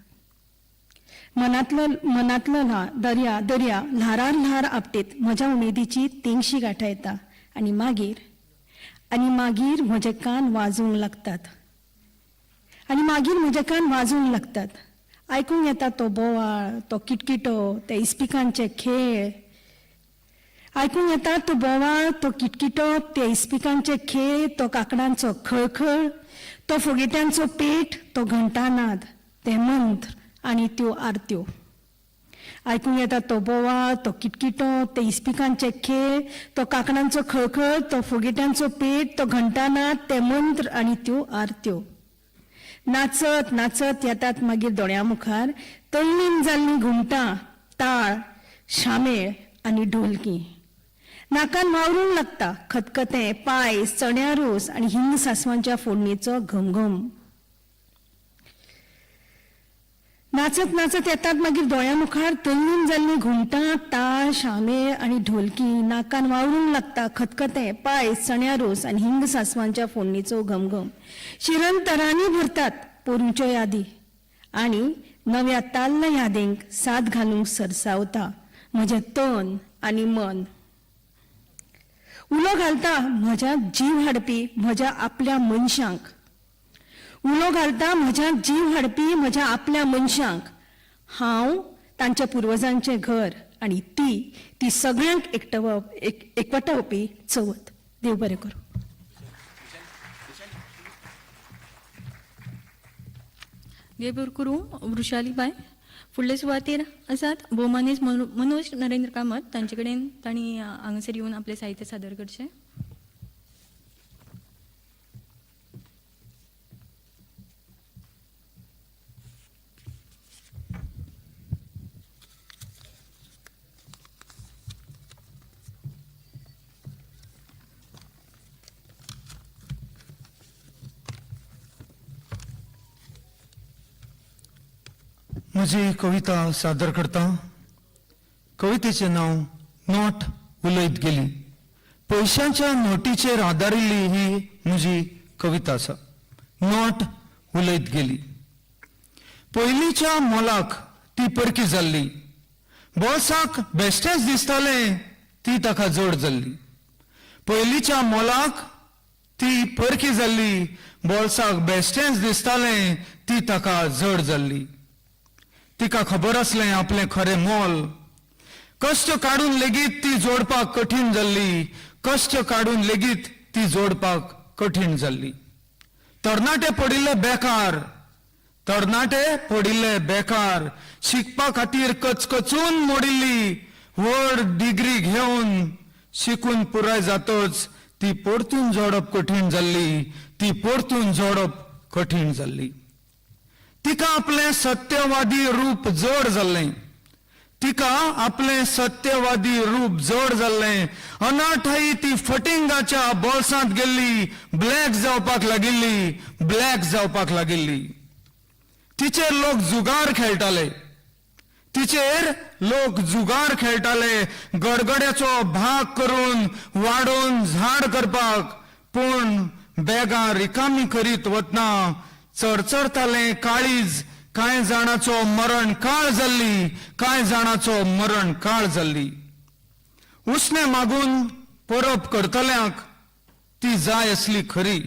मनांतलो मनांतलो ल्हा दर्या दर्या ल्हारार ल्हार आपटीत म्हज्या उमेदीची तेंगशी गाठायता. आनी मागीर, आनी मागीर म्हजे कान वाजूंक लागतात, आनी मागीर म्हजे कान वाजूंक लागतात. आयकूंक येता तो बोवाळ, तो किटकिटो, ते इस्पिकांचे खेळ. आयकूंक येता तो बोवाळ, तो किटकिटो, ते इस्पिकांचे खेळ, तो काकडांचो खळखळ, तो फोगेट्यांचो पेट, तो घंटानाद, ते मंत्र आनी त्यो आरत्यो. आयकूंक येता तो बोवाळ, तो किटकिटो, ते इस्पिकांचे खेळ, तो काकणांचो खळखळ, तो फोगेट्यांचो पेट, तो घंटानाद, ते मंत्र आनी त्यो आरत्यो. नाचत नाचत येतात मागीर दोळ्यां मुखार तल्लीन जाल्लीं घुमटां, ताळ, शामेळ आनी ढोलकी. नाकान वावरूंक लागता खतखतें, पायस, चण्या रोस आनी हिंग सांसवांच्या फोडणेचो घमघम. नाचत नाचत येतात मागीर दोळ्यां मुखार तल्लीन जाल्लीं घुमटां, ताळ, शामेळ आनी ढोलकी. नाकान वावरूंक लागता खतखतें, पायस, चण्या रोस आनी हिंग सांसवांच्या फोडणेचो घमघम. शिरंतरांनी भरतात पोरूंच्यो यादी आनी नव्या ताल्ल यादींक साद घालूंक सरसावता म्हजें तन आनी मन. उलो घालता म्हज्या जीव हाडपी म्हज्या आपल्या मनशांक, उलो घालता म्हज्या जीव हाडपी म्हज्या आपल्या मनशांक. हांव तांच्या पुर्वजांचें घर आनी ती ती सगळ्यांक एकटवप एक एकवटावपी चवथ. देव बरें करूं. देव बरें करूं वृशाली बाय. फुडले सुवातेर आसात भोवमानेस्त मनोज नरेंद्र कामत. तांचे कडेन तांणी हांगासर येवन आपलें साहित्य सादर करचें. म्हजी कविता सादर करता. कवितेचें नांव नोट उलयत गेली. पयशांच्या नोटीचेर आदारिल्ली ही म्हजी कविता आसा. नोट उलयत गेली. पयलींच्या मोलाक ती परकी जाल्ली, बोल्साक बेश्टेंच दिसतालें ती ताका जड जाल्ली. पयलींच्या मोलाक ती परकी जाल्ली, बोल्साक बेश्टेंच दिसतालें ती ताका जड जाल्ली. तिका खबर आसलें आपलें खरें मोल. कश्ट काडून लेगीत ती जोडपाक कठीण जाल्ली, कश्ट काडून लेगीत ती जोडपाक कठीण जाल्ली. तरणाटे पडिल्ले बेकार, तरणाटे पडिल्ले बेकार, शिकपा खातीर कचकचून मोडिल्ली व्हड डिग्री घेवन शिकून पुराय जातच ती परतून जोडप कठीण जाल्ली, ती परतून जोडप कठीण जाल्ली. तिका आपलें सत्यवादी रूप जड जाल्लें, तिका आपलें सत्यवादी रूप जड जाल्लें. अनाठाई ती फटिंगाच्या बोल्सांत गेल्ली, ब्लॅक जावपाक लागिल्ली, ब्लॅक जावपाक लागिल्ली. तिचेर लोक जुगार खेळटाले, तिचेर लोक जुगार खेळटाले, गडगड्याचो भाग करून वाडोवन झाड करपाक. पूण बॅगां रिकामी करीत वतना चरचरतालें काळीज. कांय जाणाचो मरण काळ जाल्ली, कांय जाणाचो मरण काळ जाल्ली. उसणें मागून परब करतल्यांक ती जाय आसली खरी,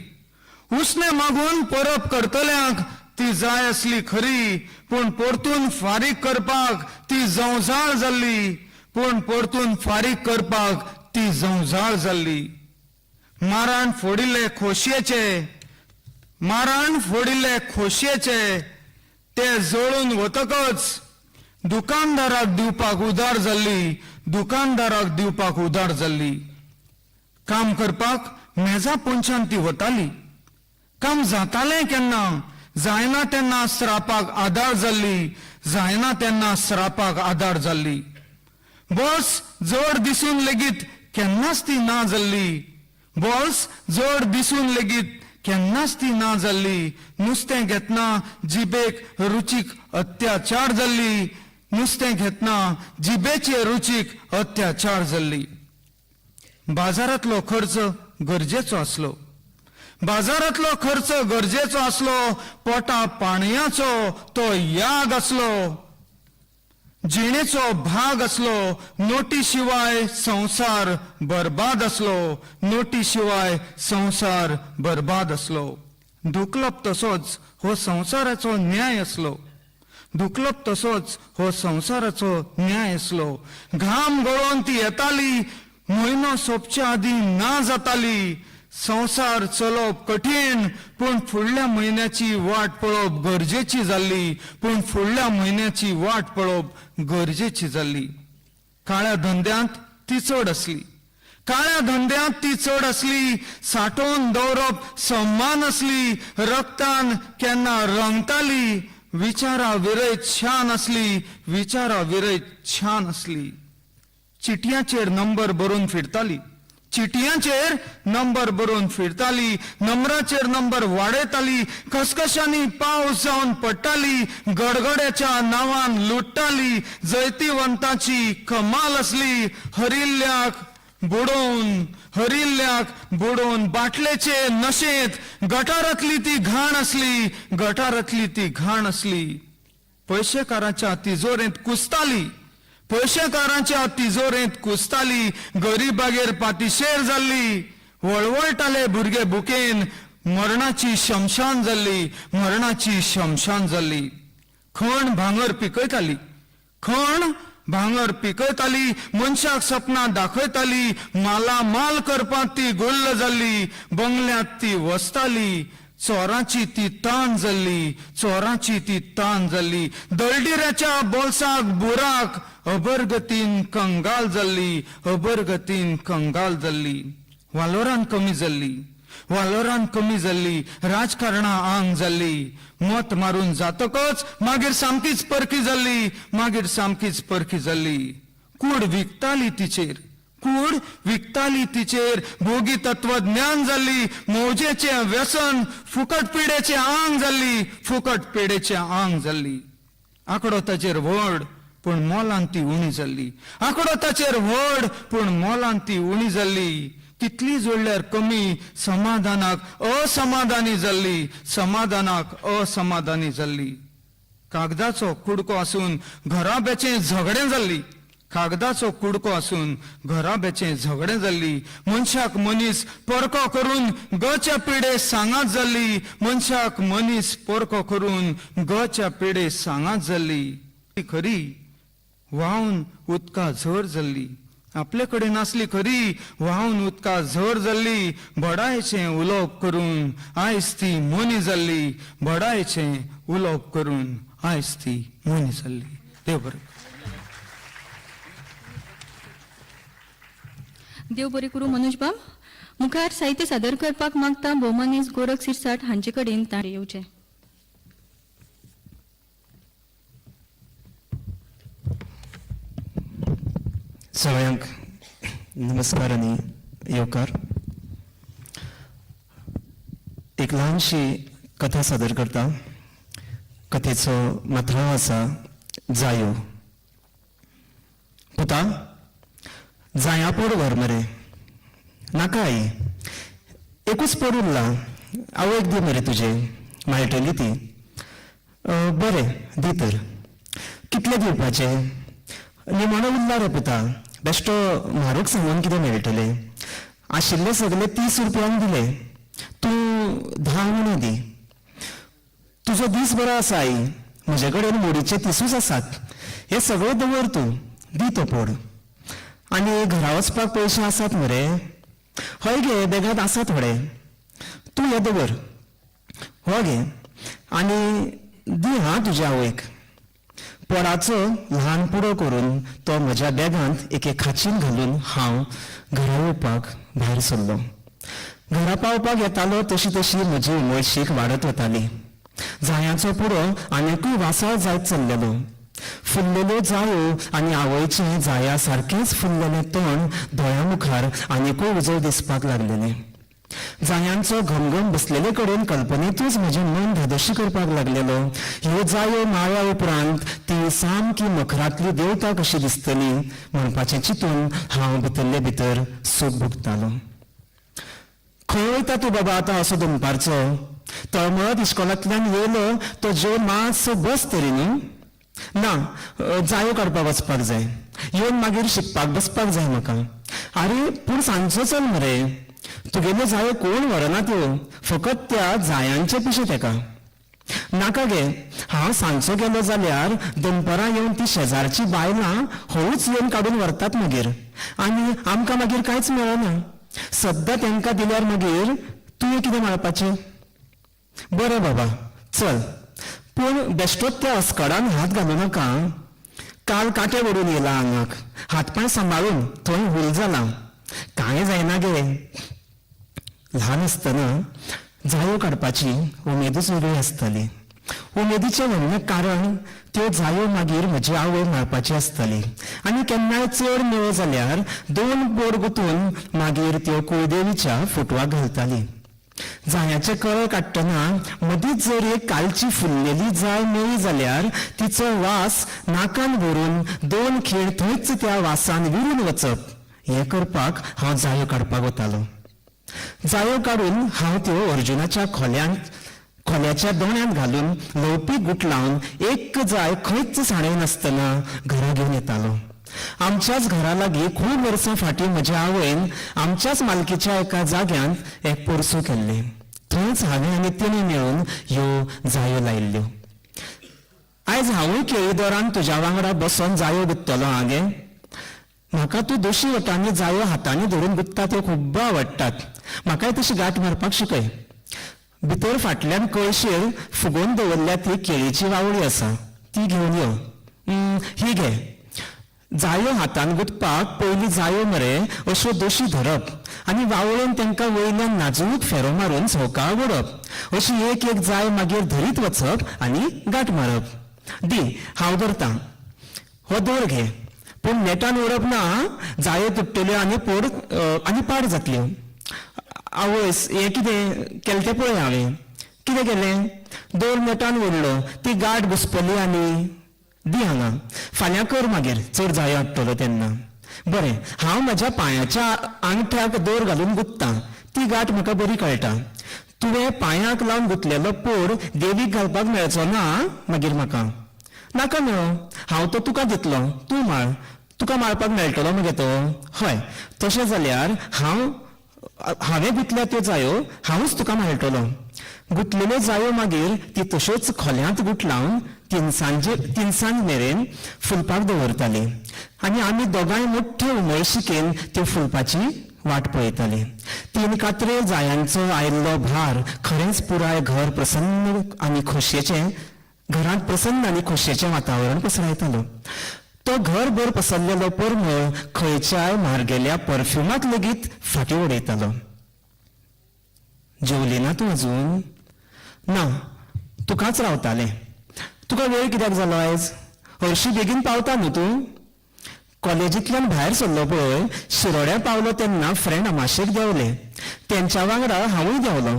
उसणें मागून परब करतल्यांक ती जाय आसली खरी, पूण परतून फारीक करपाक ती जंवजाळ जाल्ली, पूण परतून फारीक करपाक ती जंवजाळ जाल्ली. माराण फोडिल्ले खोशयेचे, माराण फोडिल्ले खोशयेचे ते जळून वतकच दुकानदाराक दिवपाक उदार जाल्ली, दुकानदाराक दिवपाक उदार जाल्ली. काम करपाक मेजा पोंच्यान ती वताली, काम जातालें केन्ना जायना तेन्ना स्रापाक आदार जाल्ली, जायना तेन्ना स्रापाक आदार जाल्ली. बॉल्स जड दिसून लेगीत केन्नाच ती ना जाल्ली, बॉल्स जड दिसून लेगीत केन्नाच ती ना जाल्ली. नुस्तें घेतना जिबेक रुचीक अत्याचार जाल्ली, नुस्तें घेतना जिबेचे रुचीक अत्याचार जाल्ली. बाजारांतलो खर्च गरजेचो आसलो, बाजारांतलो खर्च गरजेचो आसलो, पोटा पाणयाचो तो याग आसलो, जिणेचो भाग आसलो. नोटी शिवाय संवसार बरबाद आसलो, नोटी शिवाय संवसार बरबाद आसलो. दुखलप तसोच हो संवसाराचो न्याय आसलो, दुखलप तसोच हो संवसाराचो न्याय आसलो. घाम गळोवन ती येताली, म्हयनो सोंपच्या आदीं ना जाताली. संवसार चलोवप कठीण, पूण फुडल्या म्हयन्याची वाट पळोवप गरजेची जाल्ली, पूण फुडल्या म्हयन्याची वाट पळोवप गरजेची जाल्ली. काळ्या धंद्यांत ती चड आसली, काळ्या धंद्यांत ती चड आसली. साठोवन दवरप सम्मान आसली, रक्तान केन्ना रंगताली. विचारा विरयत शान आसली, विचारा विरयत शान आसली. चिटयांचेर नंबर बरोवन फिरताली, चिटयांचेर नंबर बरोवन फिरताली, नंबराचेर नंबर वाडयताली. खसखशांनी पावस जावन पडटाली, गडगड्याच्या नांवान लुट्टाली. जैतिवंताची कमाल आसली, हरिल्ल्याक बुडोवन, हरिल्ल्याक बुडोवन बाटलेचे नशेंत गटारांतली ती घाण आसली, गटारांतली ती घाण आसली. पयशेकाराच्या तिजोरेंत कुसताली, पयशेकारांच्या तिजोरेंत कुसताली. गरिबागेर पातिशेर जाल्ली, वळवळटाले भुरगे भुकेन. मरणाची शमशान जाल्ली, मरणाची शमशान जाल्ली. खण भांगर पिकयताली, खण भांगर पिकयताली. मनशाक सपनां दाखयताली, मालामाल करपांत ती गुल्ल जाल्ली. बंगल्यांत ती वसताली, चोरांची ती तान जाल्ली, चोरांची ती तान जाल्ली. दळडिऱ्याच्या बोल्साक बुराक, अबरगतीन कंगाल जाल्ली, अबरगतीन कंगाल जाल्ली. वालोरान कमी जाल्ली, वालोरान कमी जाल्ली. राजकारणां आंग जाल्ली. मत मारून जातकच मागीर सामकीच परकी जाल्ली, मागीर सामकीच परकी जाल्ली. कूड विकताली तिचेर, कूड विकताली तिचेर. भोगी तत्वज्ञान जाल्ली, मौजेचें व्यसन, फुकट पिडेचें आंग जाल्ली, फुकट पिडेचें आंग जाल्ली. आंकडो ताचेर व्हड, पूण मोलान ती उणी जाल्ली. आंकडो ताचेर व्हड, पूण मोलान ती उणी जाल्ली. कितली जोडल्यार कमी, समाधानाक असमाधानी जाल्ली, समाधानाक असमाधानी जाल्ली. कागदाचो कुडको आसून घराब्याचें झगडें जाल्ली, कागदाचो कुडको आसून घराब्याचें झगडें जाल्ली. मनशाक मनीस परको करून गच्या पिडे सांगात जाल्ली, मनशाक मनीस परको करून गच्या पिडे सांगात जाल्ली. खरी व्हांवन उदका झर जाल्ली, आपले कडेन आसली खरी व्हांवन उदका झर जाल्ली. बडायचें उलोवप करून आयज ती मोनी जाल्ली, बडायचें उलोवप करून आयज ती मोनी जाल्ली. देव बरें. देव बरें करूं मनोज बाब. मुखार साहित्य सादर करपाक मागता भोवमानेस्त गोरख सिरसाट हांचे कडेन ताणें येवचें. सगळ्यांक नमस्कार आनी येवकार. एक ल्हानशी कथा सादर करता. कथेचो माथाळो आसा जायो. पुता, जाया पोड व्हर मरे. नाका आई, एकूच पोड उरला, आवयक दी मरे तुजे, मेळटली ती. बरें दी तर. कितले दिवपाचे? निमाणो उरला रे पुता, बेश्टो म्हारोग सांगून कितें मेळटलें? आशिल्ले सगळे 30 रुपयांक दिले, तूं 10 उणे दी. तुजो दीस बरो आसा आई, म्हजे कडेन मोडीचे 30 आसात, हे सगळे दवर तूं, दी तो पोड. आनी घरा वचपाक पयशे आसात मरे? हय गे, बेगांत आसा थोडे, तूं हे दवर, हो गे, आनी दी हां तुज्या आवयक. पोडाचो ल्हान पुडो करून तो म्हज्या बॅगांत एके खाचीन घालून हांव घरा येवपाक भायर सरलो. घरा पावपाक येतालो तशी तशी म्हजी उमळशीक वाडत वताली. जायांचो पुडो आनीकूय वासाळ जायत चल्लेलो. फुल्लेल्यो जायो आनी आवयचें जाया सारकेंच फुल्लेलें तोंड दोळ्या मुखार आनीकूय उजळ दिसपाक लागलेलें. जायांचो घमघम बसलेले कडेन कल्पनेतूच म्हजें मन धादोशी करपाक लागलेलो. ह्यो जायो माळ्या उपरांत ती सामकी मखरांतली देवता कशी दिसतली म्हणपाचें चिंतून हांव भितरले भितर सूख भोगतालो. खंय वयता तूं बाबा आतां असो दनपारचो? तळमळत इश्कोलांतल्यान येयलो तो जेवन मातसो बस तरी न्ही. ना, जायो काडपाक वचपाक जाय, येवन मागीर शिकपाक बसपाक जाय म्हाका. आरे पूण सांजचो चल मरे, तुगेल्यो जायो कोण व्हरना त्यो, फकत त्या जायांचें पिशें तेका. नाका गे, हांव सांजचो गेलो जाल्यार दनपरां येवन ती शेजारची बायलां हळूच येवन काडून व्हरतात मागीर, आनी आमकां मागीर कांयच मेळना. सद्दां तांकां दिल्यार मागीर तुवें कितें माळपाचें? बरें बाबा चल, पूण बेश्टोच त्या अस्कडान हात घालूं नाका. काल कांटे ओडून येयला आंगाक, हातपांय सांबाळून थंय हूल जाला. कांय जायना गे. ल्हान आसतना जायो काडपाची उमेदूच वेगळी आसताली. उमेदीचें व्हडलें कारण त्यो जायो मागीर म्हजी आवय माळपाची आसताली, आनी केन्नाय चड मेळ्ळो जाल्यार 2 बोर गुंतून मागीर त्यो कुळदेवीच्या फोटवाक घालताली. जायाचे कळे काडटना मदींच जर एक कालची फुल्लेली जाय मेळ्ळी जाल्यार तिचो वास नाकान भरून 2 खीण थंयच त्या वासान विरून वचप, हें करपाक हांव जायो काडपाक वतालो. जायो काडून हांव त्यो अर्जुनाच्या खोल्याच्या दोण्यांत घालून ल्हवपीक गुटलावन एक जाय खंयच साणयनासतना घरा घेवन येतालो. आमच्याच घरा लागीं खूब वर्सां फाटीं म्हज्या आवयन आमच्याच मालकीच्या एका जाग्यांत एक पोरसूं केल्लें. थंयच हांवें आनी तिणें मेळून ह्यो जायो लायिल्ल्यो. आयज हांवूय केळीदोरान तुज्या वांगडा बसोन जायो गुत्तलो आं गे. म्हाका तूं दोशी वटांनी जायो हातांनी धरून गुत्ता त्यो खूब्ब आवडटात. म्हाकाय तशी गांठ मारपाक शिकय. भितर फाटल्यान कळशेर फुगोवन दवरल्या ती केळीची वावळी आसा, ती घेवन यो. ही घे. जायो हातान गुंतपाक पयलीं जायो मरे अश्यो दोशी धरप आनी वावळेन तांकां वयल्यान नाजूक फेरो मारून सवका ओडप, अशी एक एक जाय मागीर धरीत वचप आनी गांठ मारप. दी हांव धरतां, हो दोर घे, पूण नेटान ओडप ना, जायो तुट्टल्यो आनी पोड आनी पाड जातल्यो. आवयस, हें कितें केलें तें पळय हांवें. कितें केलें? दोर नेटान ओडलो, ती गांठ घुसपली आनी दी हांगा. फाल्यां कर मागीर, चड जायो हाडटलो तेन्ना. बरें, हांव म्हज्या पांयाच्या आंगठ्याक दोर घालून गुत्तां, ती गांठ म्हाका बरी कळटा. तुवें पांयाक लावन गुंतलेलो पोड देवीक घालपाक मेळचो ना मागीर म्हाका. नाका मेळो, हांव तो तुका दितलो, तूं माळ. तुका माळपाक मेळटलो मगे तो? हय, तशें जाल्यार हांवें गुंतल्या त्यो जायो हांवूच तुका माळटलो. गुंतलेल्यो जायो मागीर ती तश्योच खोल्यांत गुटलावन तिनसांज मेरेन फुलपाक दवरताली, आनी आमी दोगांय मोठ्ठे उमळशिकेन त्यो फुलपाची वाट पळयताली. 3 कात्रे जायांचो आयिल्लो भार खरेंच पुराय घर प्रसन्न आनी खोशयेचें, घरांत प्रसन्न आनी खोशयेचें वातावरण पसरायतालो. तो घरभर पसरलेलो परमळ खंयच्याय म्हारगेल्या परफ्युमाक लेगीत फाटीं उडयतालो. जेवली ना तूं अजून? ना, तुकाच रावतालें. तुका वेळ कित्याक जालो आयज? हरशीं बेगीन पावता न्हू तूं? कॉलेजींतल्यान भायर सरलो पळय, शिरोड्या पावलो तेन्ना फ्रेंड अमाशेक देंवले, तेंच्या वांगडा हांवूय देंवलो.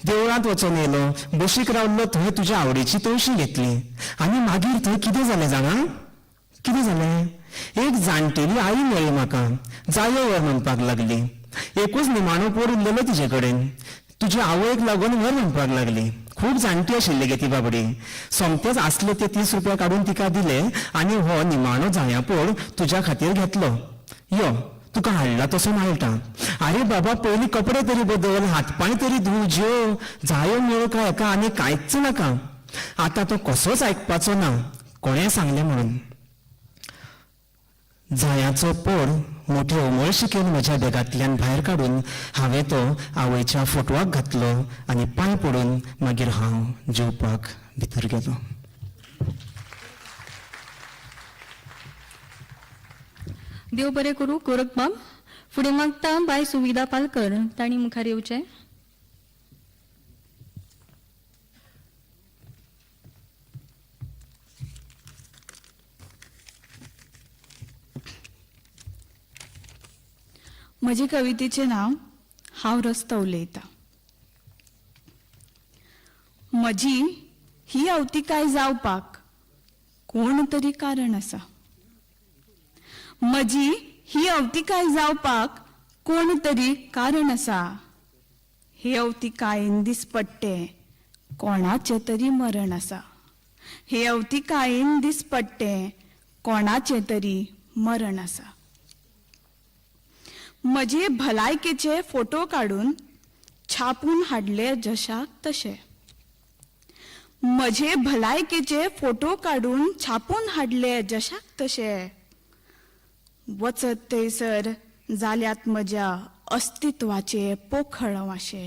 देवळांत वचोन येयलो, बशीक रावल्लो थंय तुज्या आवडीची तवशी घेतली, आनी मागीर थंय कितें जालें जाणा? कितें जालें? एक जाणटेली आई मेळ्ळी म्हाका, जायो व्हर म्हणपाक लागली. एकूच निमाणो पोर उरलेलो तिजे कडेन, तुजे आवयक लागून व्हर म्हणपाक लागली. खूब जाणटी आशिल्ली गे ती बाबडी. सोमतेच आसले ते 30 रुपया काडून तिका दिले आनी हो निमाणो जायां पोड तुज्या खातीर घेतलो. यो, तुका हाडला तसो मेळटा. आरे बाबा, पयलीं कपडे तरी बदल, हातपांय तरी धू, ज्यो जायो मेळ्ळ्यो काय हेका आनी कांयच नाका. आतां तो कसोच आयकपाचो ना, कोणें सांगलें म्हणून. जायाचो पोड मोठे उमळशिकेन म्हज्या बॅगांतल्यान भायर काडून हांवें तो आवयच्या फोटवाक घातलो आनी पांय पडून मागीर हांव जेवपाक भितर गेलो. देव बरें करूं गोरखबाब. फुडें मागता बाय सुविधा पालकर, तांणी मुखार येवचें. म्हजे कवितेचें नांव हांव रस्तो उलयतां. म्हजी ही अवतिकाय जावपाक कोण तरी कारण आसा. म्हजी ही अवतिकाय जावपाक कोण तरी कारण आसा. हे अवतिकायेन दिसपट्टें कोणाचें तरी मरण आसा. हे अवतिकायेन दिसपट्टें कोणाचें तरी मरण आसा. म्हजे भलायकेचे फोटो काडून छापून हाडले जशाक तशे. म्हजे भलायकेचे फोटो काडून छापून हाडले जशाक तशे. वचत थंयसर जाल्यात म्हज्या अस्तित्वाचे पोखळ वाशे.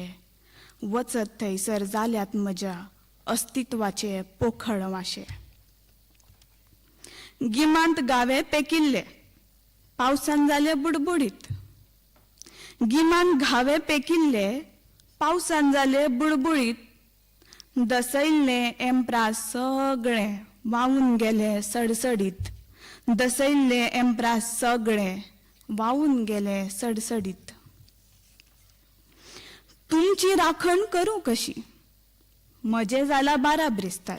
वचत थंयसर जाल्यात म्हज्या अस्तित्वाचे पोखळ वाशे. गिमांत गावे पेकिल्ले पावसान जाले बुडबुडीत. गिमांत घावे पेकिल्ले पावसान जाले बुडबुडीत. दसयल्ले एम्प्रास सगळे व्हांवून गेले सडसडीत. दसयल्ले एम्प्रास सगळे व्हांवून गेले सडसडीत. तुमची राखण करूं कशी म्हजें जाला 12 ब्रेस्तार.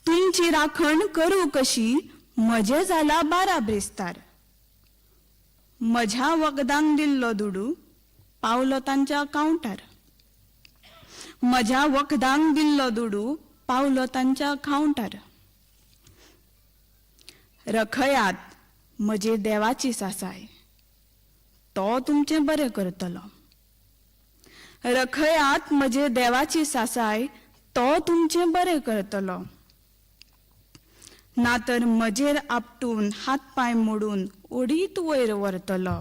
तुमची राखण करूं कशी म्हजें जाला 12 ब्रेस्तार. म्हज्या वखदांक दिल्लो दुडू पावलो तांच्या अकावंटार. म्हज्या वखदांक दिल्लो दुडू पावलो तांच्या अकावंटार. रखयात म्हजे देवाची सासाय, तो तुमचें बरें करतलो. रखयात म्हजे देवाची सासाय, तो तुमचें बरें करतलो. ना तर म्हजेर आपटून हात पांय मोडून ओडीत वयर व्हरतलो.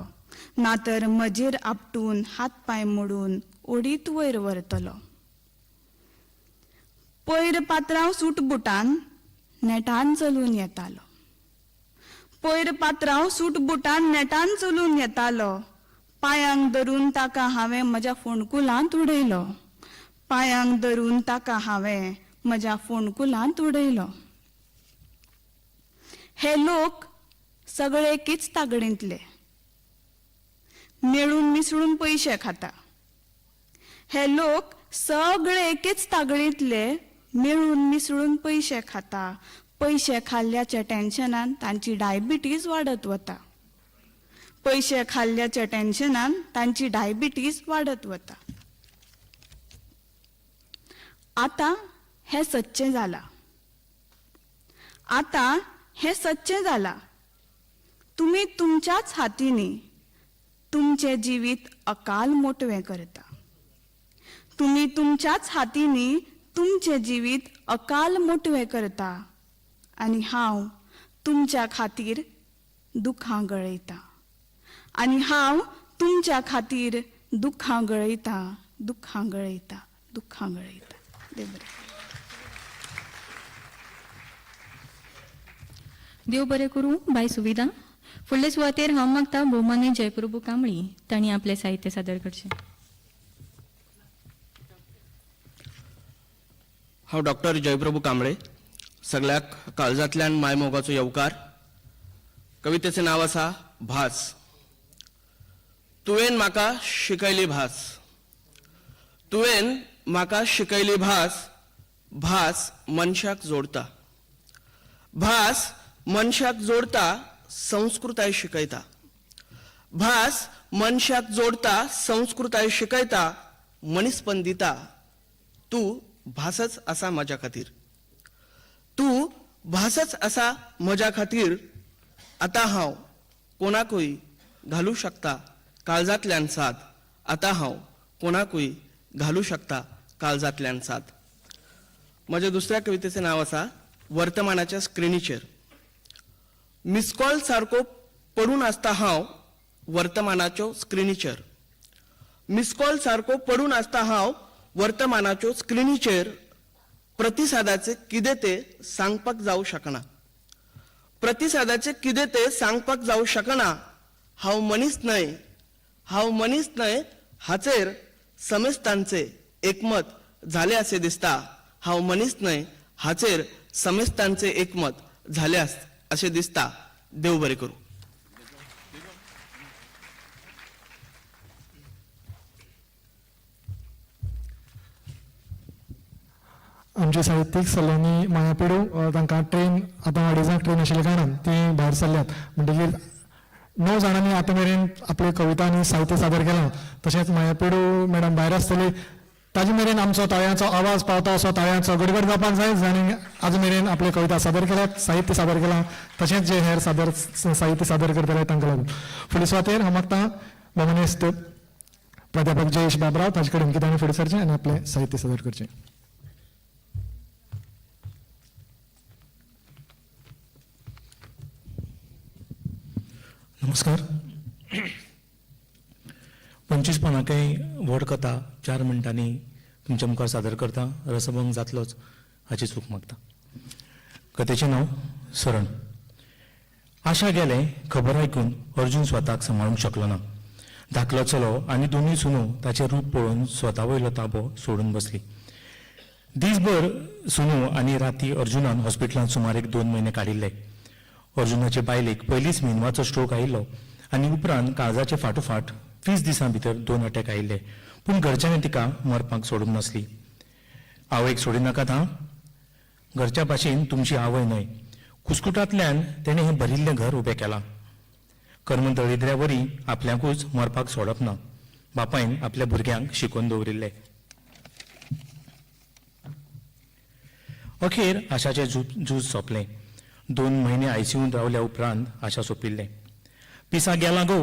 ना तर म्हजेर आपटून हात पांय मोडून ओडीत वयर व्हरतलो. पयर पात्रांव सूट बुटान नेटान चलून येतालो. पयर पात्रांव सूट बुटान नेटान चलून येतालो. पांयांक धरून ताका हांवें म्हज्या फोंडकुलांत उडयलो. पांयांक धरून ताका हांवें म्हज्या फोंडकुलांत उडयलो. हे लोक सगळे एकेच तागडेंतले, मेळून मिसळून पयशे खाता. हे लोक सगळे एकेच तागडेंतले, मेळून मिसळून पयशे खाता. पयशे खाल्ल्याच्या टेन्शनान तांची डायबिटीज वाडत वता. पयशे खाल्ल्याच्या टेन्शनान तांची डायबिटीज वाडत वता. आतां हें सच्चें जालां. आतां हें सच्चें जालां. तुमी तुमच्याच हातींनी तुमचें जिवीत अकाल मोटवें करता. तुमी तुमच्याच हातींनी तुमचें जिवीत अकाल मोटवें करता आनी हांव तुमच्या खातीर दुखां गळयतां. आनी हांव तुमच्या खातीर दुखां गळयतां, दुखां गळयतां, दुखां गळयतां. देव बरें. देव बरें करूं बाय सुविधा. फुडले सुवातेर हांव मागता भोवमाने जयप्रभू कांबळी तांणी आपलें साहित्य सादर करचें. हांव डॉक्टर जयप्रभू कांबळे. सगळ्याक काळजांतल्यान मायमोगाचो येवकार. कवितेचें नांव आसा भास. तुवें म्हाका शिकयली भास, तुवें म्हाका शिकयली भास, भास मनशाक जोडता, भास मनशाक जोडता, संस्कृताय शिकयता, भास मनशाक जोडता, संस्कृताय शिकयता, मनीसपण दिता. तूं भासच आसा म्हज्या खातीर, तूं भासच आसा म्हज्या खातीर. आतां हांव कोणाकूय घालूं शकता काळजांतल्यान साद, आतां हांव कोणाकूय घालूं शकता काळजांतल्यान साद. म्हज्या दुसऱ्या कवितेचें नांव आसा वर्तमानाच्या स्क्रिनीचेर. मिसकॉल सारको पडून आसता हांव वर्तमानाच्यो स्क्रिनीचेर. मिसकॉल सारको पडून आसता हांव वर्तमानाच्यो स्क्रिनीचेर. प्रतिसादाचें कितें तें सांगपाक जावं शकना, प्रतिसादाचें कितें तें सांगपाक जावं शकना. हांव मनीस न्हय, हांव मनीस न्हय हाचेर समेस्तांचें एकमत जालें अशें दिसता. हांव मनीस न्हय हाचेर समेस्तांचें एकमत जालें अशें दिसता. देव बरें करूं. आमची साहित्यीक सलोनी मायापेडू तांकां ट्रेन आतां अडेजांक ट्रेन आशिल्ल्या कारणान ती भायर सरल्यात. म्हणटगीर 9 जाणांनी आतां मेरेन आपल्यो कविता आनी साहित्य सादर केलां. तशेंच मायापेडू मॅडम भायर आसतली ताजे मेरेन आमचो ताळयांचो आवाज पावता असो ताळयांचो गडगड जावपाक जाय, जांणी आज मेरेन आपल्यो कविता सादर केल्यात, साहित्य सादर केलां, तशेंच जे हेर सादर साहित्य सादर करतले तांकां लागून. फुडले सुवातेर हांव मागता भोवमानेस्त प्राध्यापक जयेश बाबराव ताजे कडेन की ताणें फुडें सरचें आनी आपलें साहित्य सादर करचें. नमस्कार. 25 पानांकय व्हड कथा 4 मिनटांनी तुमच्या मुखार सादर करता. रसभंग जातलोच हाची चूक मागता. कथेचें नांव सरण. आशा गेलें खबर आयकून अर्जुन स्वताक सांबाळूंक शकलो ना. धाकलो चलो आनी दोनूय सुनो ताचें रूप पळोवन स्वता वयलो ताबो सोडून बसली. दीसभर सुनो आनी राती अर्जुनान हॉस्पिटलांत सुमार 2 म्हयने काडिल्ले. अर्जुनाचे बायलेक पयलींच मेंदवाचो स्ट्रोक आयिल्लो आनी उपरांत काळजाचे फाटोफाट 20 दिसां भितर 2 अटॅक आयिल्ले. पूण घरच्यांनी तिका मरपाक सोडूंक नासली. आवयक सोडिनाकात हां, घरच्या भाशेन तुमची आवय न्हय. कुस्कुटांतल्यान तेणें हें भरिल्लें घर उबें केलां. कर्मदळिद्र्या वरी आपल्याकूच मरपाक सोडप ना. बापायन आपल्या भुरग्यांक शिकोवन दवरिल्ले. अखेर आशाचें झूज सोंपलें. 2 म्हयने आयसीयूंत रावल्या उपरांत आशा सोंपिल्लें. पिसा गेला गो,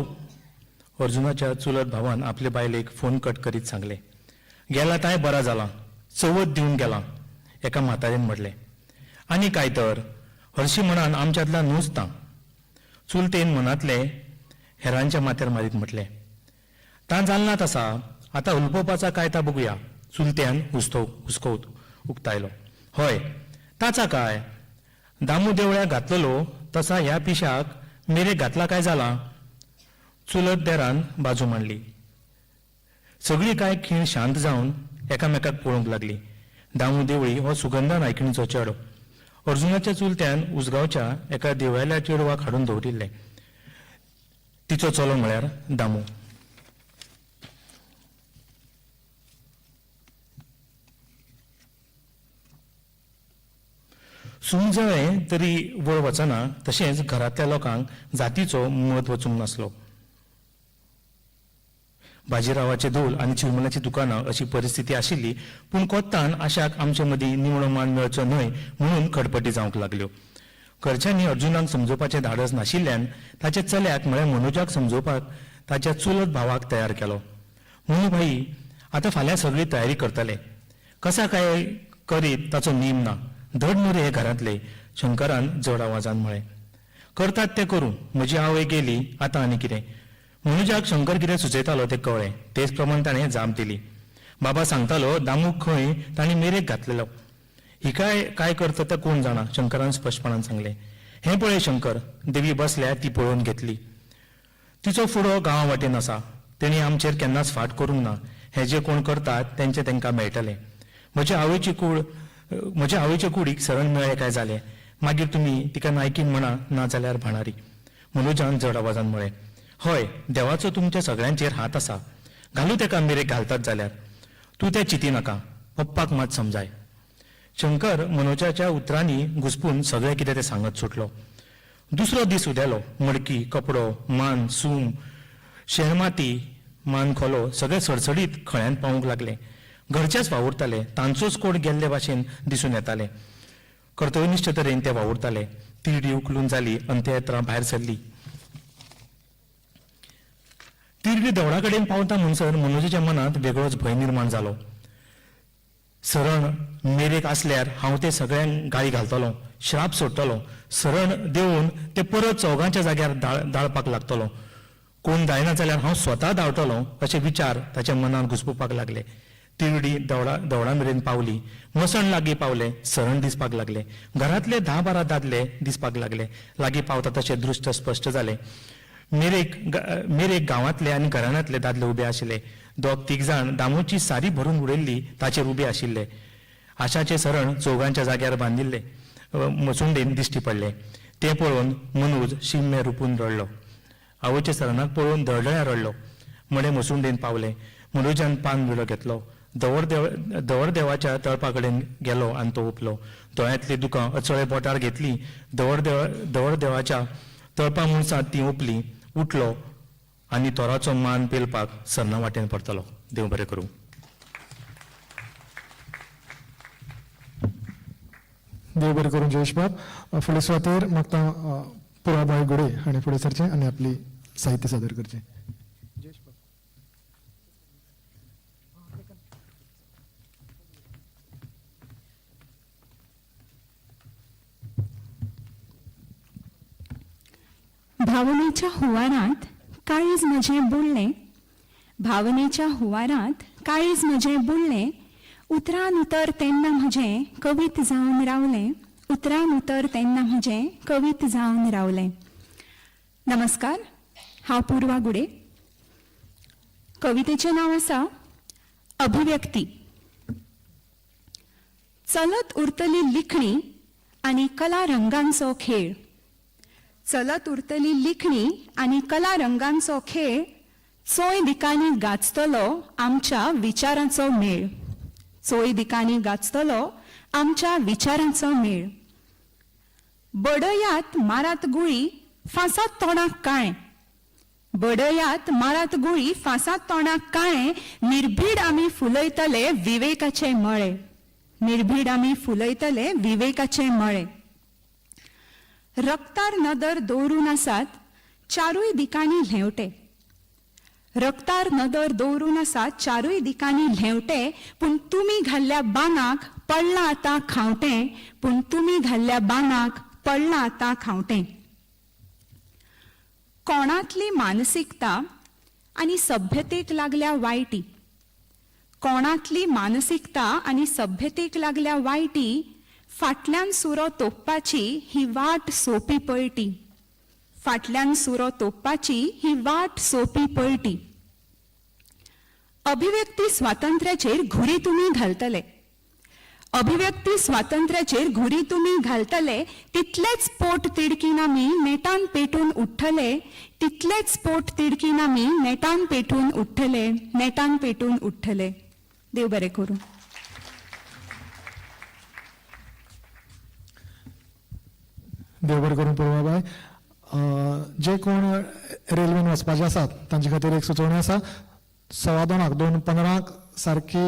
अर्जुनाच्या चुलत भावान आपले बायलेक फोन कट करीत सांगलें. गेला ताय बरा जाला, चवथ दिवन गेला, एका म्हातारेन म्हणलें. आनी काय तर, हरशी म्हणान आमच्यांतला न्हूच तां, चुलतेन मनांतले हेरांच्या माथ्यार मारीत म्हटलें. तां जालनात आसा, आतां उलपोवपाचा काय ता बघुया, चुलत्यान हुस्को उक्तायलो. हय ताचा काय, दामू देवळ्या घातलेलो तसा ह्या पिशाक मेरेक घातला काय जाला, चुलत देरान बाजू मांडली. सगळीं कांय खीण शांत जावन एकामेकाक पळोवंक लागली. दामू देवळी हो सुगंधा नायकिणीचो चेडो. अर्जुनाच्या चुलत्यान उसगांवच्या एका देवळ्याल्या चेडवाक हाडून दवरिल्लें. तिचो चलो म्हळ्यार दामू. सून जळ्ळें तरी वळ वचना, तशेंच घरांतल्या लोकांक जातीचो मत वचूंक नासलो. बाजीरावाचे धोल आनी चिरमुल्याची दुकानां अशी परिस्थिती आशिल्ली. पूण कोत्तान आशाक आमचे मदीं निमणो मान मेळचो न्हय म्हणून खटपटी जावंक लागल्यो. घरच्यांनी अर्जुनाक समजोवपाचें धाडस नाशिल्ल्यान ताच्या चल्याक म्हळ्यार मनोजाक समजोवपाक ताच्या चुलत भावाक तयार केलो. मनू भाई आतां फाल्यां सगळी तयारी करतले, कसा काय करीत ताचो नेम ना, धड न्हू रे हे घरांतले, शंकरान जड आवाजान म्हळें. करतात तें करूं, म्हजी आवय गेली आतां आनी कितें. मनोजाक शंकर कितें सुचयतालो तें कळ्ळें. तेच प्रमाण ताणें जाप दिली. बाबा सांगतालो दामूक खंय तांणी मेरेक घातलेलो, हिकाय काय करता तें कोण जाणा, शंकरान स्पश्टपणान सांगलें. हें पळय शंकर, देवी बसल्या ती पळोवन घेतली. तिचो फुडो गांवा वाटेन आसा, तेणी आमचेर केन्नाच फाट करूंक ना. हे जे कोण करतात तेंचे तेंकां मेळटलें. म्हजे आवयची कूड, म्हजे आवयच्या कुडीक सरण मेळ्ळें काय जालें, मागीर तुमी तिका नायकीन म्हणा ना जाल्यार भाणारी, मनोजान जड आवाजान म्हळें. हय, देवाचो तुमच्या सगळ्यांचेर हात आसा, घालू तेका मेरेक घालतात जाल्यार, तूं तें चिंती नाका, पप्पाक मात समजाय. शंकर मनोजाच्या उतरांनी घुसपून सगळें कितें तें सांगत सुटलो. दुसरो दीस उदेलो. मडकी, कपडो, मान, सूम, शेणमाती, मान खोलो सगळे सडसडीत खळ्यांत पावूंक लागले. घरचेच वावुरताले, तांचोच कोण गेल्ले भाशेन दिसून येताले. कर्तव्यनिश्ठ तरेन ते वावुरताले. तिरडी उखलून जाली, अंत्ययात्रा भायर सरली. तिरडी देवळा कडेन पावता म्हणसर मनोजाच्या मनांत वेगळोच भंय निर्माण जालो. सरण मेरेक आसल्यार हांव ते सगळ्यांक गाळी घालतलो, श्राप सोडटलो. सरण देवून ते परत चौगांच्या जाग्यार दाळपाक लागतलो. कोण जायना जाल्यार हांव स्वता धांवतलो, अशे विचार ताच्या मनांत घुसपुपाक लागले. तिरडी देवळा मेरेन पावली. मसण लागीं पावले, सरण दिसपाक लागले. घरांतले 10-12 दादले दिसपाक लागले. लागीं पावता तशें दृश्ट स्पश्ट जालें. मेरेक गांवांतले आनी घराण्यांतले दादले उबे आशिल्ले. 2-3 जाण दामूची सारी भरून उडयल्ली ताचेर उबे आशिल्ले. आशाचें सरण चौगांच्या जाग्यार बांदिल्ले मसुंडेन दिश्टी पडलें. तें पळोवन मनोज शिम्मे रुपून रडलो. आवयच्या सरणाक पळोवन धडधड्या रडलो. मडें मसुंडेन पावलें. मनोजान पान विडो घेतलो. धवड देवाच्या तळपा कडेन गेलो आनी तो उपलो. दोळ्यांतलीं दुकां अचळय बोटार घेतलीं, धवड देवाच्या तळपा मुळसांत तीं ओंपलीं. उठलो आनी तोराचो मान पेलपाक सरना वाटेन परतलो. देव बरें करूं. देव बरें करूं जयेश बाब. फुडले सुवातेर मागता पुराबाय गुडे हांणी फुडें सरचें आनी आपली साहित्य सादर करचें. भावनेच्या हुवारांत काळीज म्हजें बुडलें, भावनेच्या हुवारांत काळीज म्हजें बुडलें, उतरान उतर तेन्ना म्हजें कवीत जावन रावलें, उतरान उतर तेन्ना म्हजें कवीत जावन रावलें. नमस्कार, हांव पूर्वा गुडे. कवितेचें नांव आसा अभिव्यक्ती. चलत उरतली लिखणी आनी कला रंगांचो खेळ, चलत उरतली लिखणी आनी कला रंगांचो खेळ, चोंय दिकांनी गाजतलो आमच्या विचारांचो मेळ, चोंय दिकांनी गाजतलो आमच्या विचारांचो मेळ. बडयात मारात गुळी फांसात तोंडाक काळें, बडयात मारात गुळी फांसात तोंडाक काळें, निर्भीड आमी फुलयतले विवेकाचे मळे, निर्भीड आमी फुलयतले विवेकाचे मळे. रक्तार नदर दवरून आसात चारूय दिकांनी ल्हेंवटे, रक्तार नदर दवरून आसात चारूय दिकांनी ल्हेंवटे, पूण तुमी घाल्ल्या बांगाक पडलां आतां खावटें, पूण तुमी घाल्ल्या बांगाक पडलां आतां खावटें. कोणांतली मानसिकता आनी सभ्यतेक लागल्या वायटी, कोणांतली मानसिकता आनी सभ्यतेक लागल्या वायटी, फाटल्यान सुरो तोपपाची ही वाट सोपी पळटी, फाटल्यान सुरो तोपपाची ही वाट सोपी पळटी. अभिव्यक्ती स्वातंत्र्याचेर घुरी तुमी घालतले, अभिव्यक्ती स्वातंत्र्याचेर घुरी तुमी घालतले, तितलेच पोट तिडकीन आमी नेटान पेटून उठ्ठले, तितलेच पोट तिडकीन आमी नेटान पेटून उठ्ठले, नेटान पेटून उठ्ठले. देव बरें करूं. देव बरें करूं पूर्वाबाय. जे कोण रेल्वेन वचपाचे आसात तांचे खातीर एक सुचोवणी आसा. 2:15 2:15 सारकी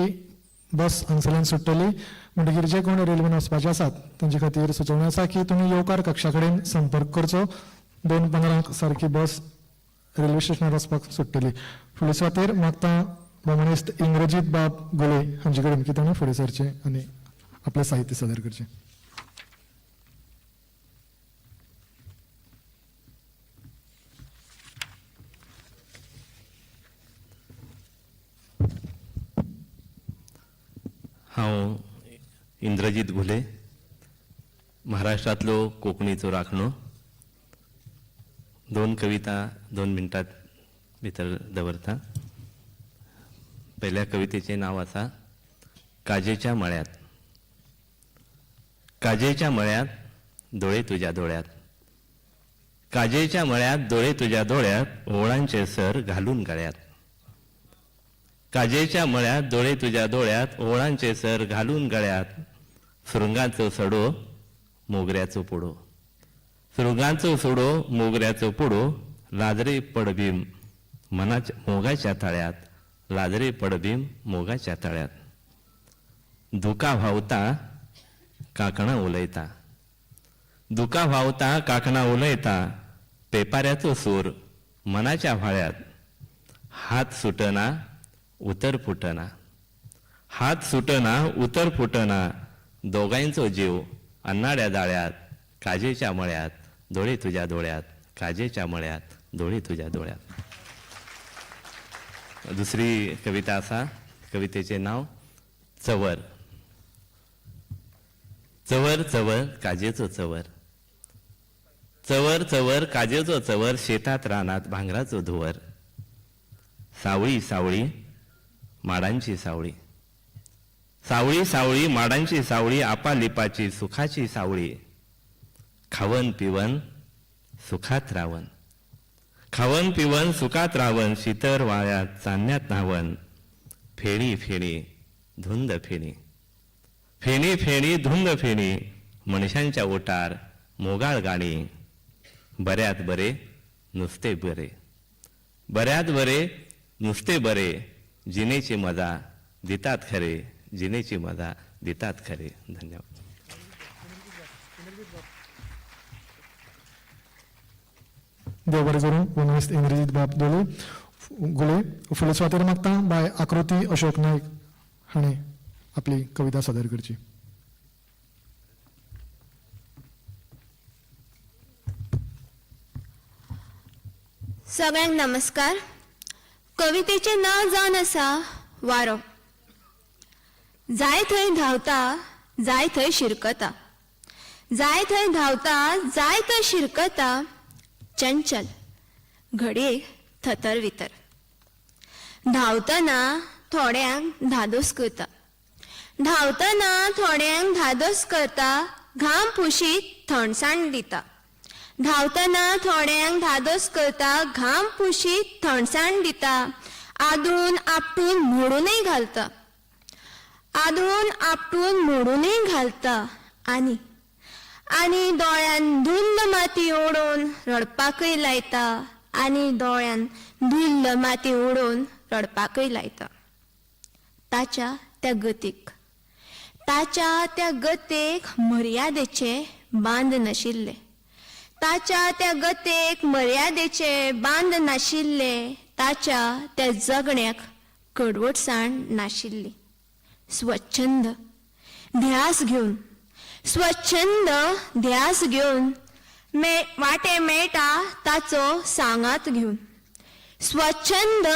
बस हांगसरल्यान सुट्टली, म्हणटकीर जे कोण रेल्वेन वचपाचे आसात तांचे खातीर सुचोवणी आसा की तुमी येवकार कक्षा कडेन संपर्क करचो. 2:15 सारकी बस रेल्वे स्टेशनार वचपाक सुट्टली. फुडले सुवातेर मागता भोवमानेस्त इंद्रजीत बाब गुले हांचे कडेन की तांणी फुडें सरचें आनी आपलें साहित्य सादर करचें. हांव इंद्रजीत घुले, महाराष्ट्रांतलो कोंकणीचो राखणो. 2 कविता 2 मिनटां भितर दवरता. पहिल्या कवितेचें नांव आसा काजेच्या मळ्यांत. काजेच्या मळ्यांत दोळे तुज्या दोळ्यांत, काजेच्या मळ्यांत दोळे तुज्या दोळ्यांत, ओवळांचे सर घालून गळ्यांत. काजेच्या मळ्यांत दोळे तुज्या दोळ्यांत, ओवळांचे सर घालून गळ्यांत, सुरंगाचो सडो मोगऱ्याचो पुडो, सुरंगाचो सडो मोगऱ्याचो पुडो, लाजरे पडबीम मनाच्या मोगाच्या ताळ्यांत, लाजरे पडबीम मोगाच्या ताळ्यांत. दुकां व्हांवता कांकणां उलयता, दुकां व्हांवता कांकणां उलयता, पेपाऱ्याचो सूर मनाच्या व्हाळ्यांत, हात सुटना उतर फुटना, हात सुटना उतर फुटना, दोगांयचो जीव अन्नाड्या दाळ्यांत, काजेच्या मळ्यांत दोळे तुज्या दोळ्यांत, काजेच्या मळ्यांत दोळे तुज्या दोळ्यांत. दुसरी कविता आसा, कवितेचें नांव चवर. चवर चवर काजेचो चवर, चवर चवर काजेचो चवर, शेतात रानात भांगराचो धुवर, सावळी सावळी माडांची सावळी, सावळी सावळी माडांची सावळी, आपालिपाची सुखाची सावळी, खावन पिवन सुखात रावन, खावन पिवन सुखात रावन, शितर वाळ्यात चान्न्यात न्हावन, फेणी फेणी धुंद फेणी. फेणी फेणी धुंद फेणी, मनशांच्या ओटार मोगाळ गाणी. बऱ्यात बरे नुस्ते बरे, बऱ्यात बरे नुस्ते बरे, जिणेची मजा दितात खरे, जिणेची मजा दितात खरे. धन्यवाद. देव बरें करूं. वनवेस्त इंद्रजीत बाब दोले गुले. फुडले सुवातेर मागता बाय आकृती अशोक नायक हाणें आपली कविता सादर करची. सगळ्यांक नमस्कार. कवितेचें नांव जावन आसा वारो. जाय थंय धांवता, जाय थंय शिरकता, जाय थंय धांवता, जाय थंय शिरकता, चंचल घडयेक थतर वितर. धांवतना थोड्यांक धादोस करता, धांवतना थोड्यांक धादोस करता, घाम पुशीत थंडसाण दिता. धांवतना थोड्यांक धादोस करता, घाम पुशीत थंडसाण दिता, आदळून आपटून मोडूनय घालता, आदळून आपटून मोडूनय घालता. आनी आनी दोळ्यान धुल्ल माती उडोवन रडपाकय लायता, आनी दोळ्यान धुल्ल माती उडोवन रडपाकय लायता. ताच्या त्या गतीक, ताच्या त्या गतेक मर्यादेचे बांद नाशिल्ले, ताच्या त्या गतेक मर्यादेचे बांद नाशिल्ले, ताच्या त्या जगण्याक कडवटसाण नाशिल्ली. स्वच्छंद ध्यास घेवन, स्वच्छंद ध्यास घेवन वाटे मेळटा ताचो सांगात घेवन, स्वच्छंद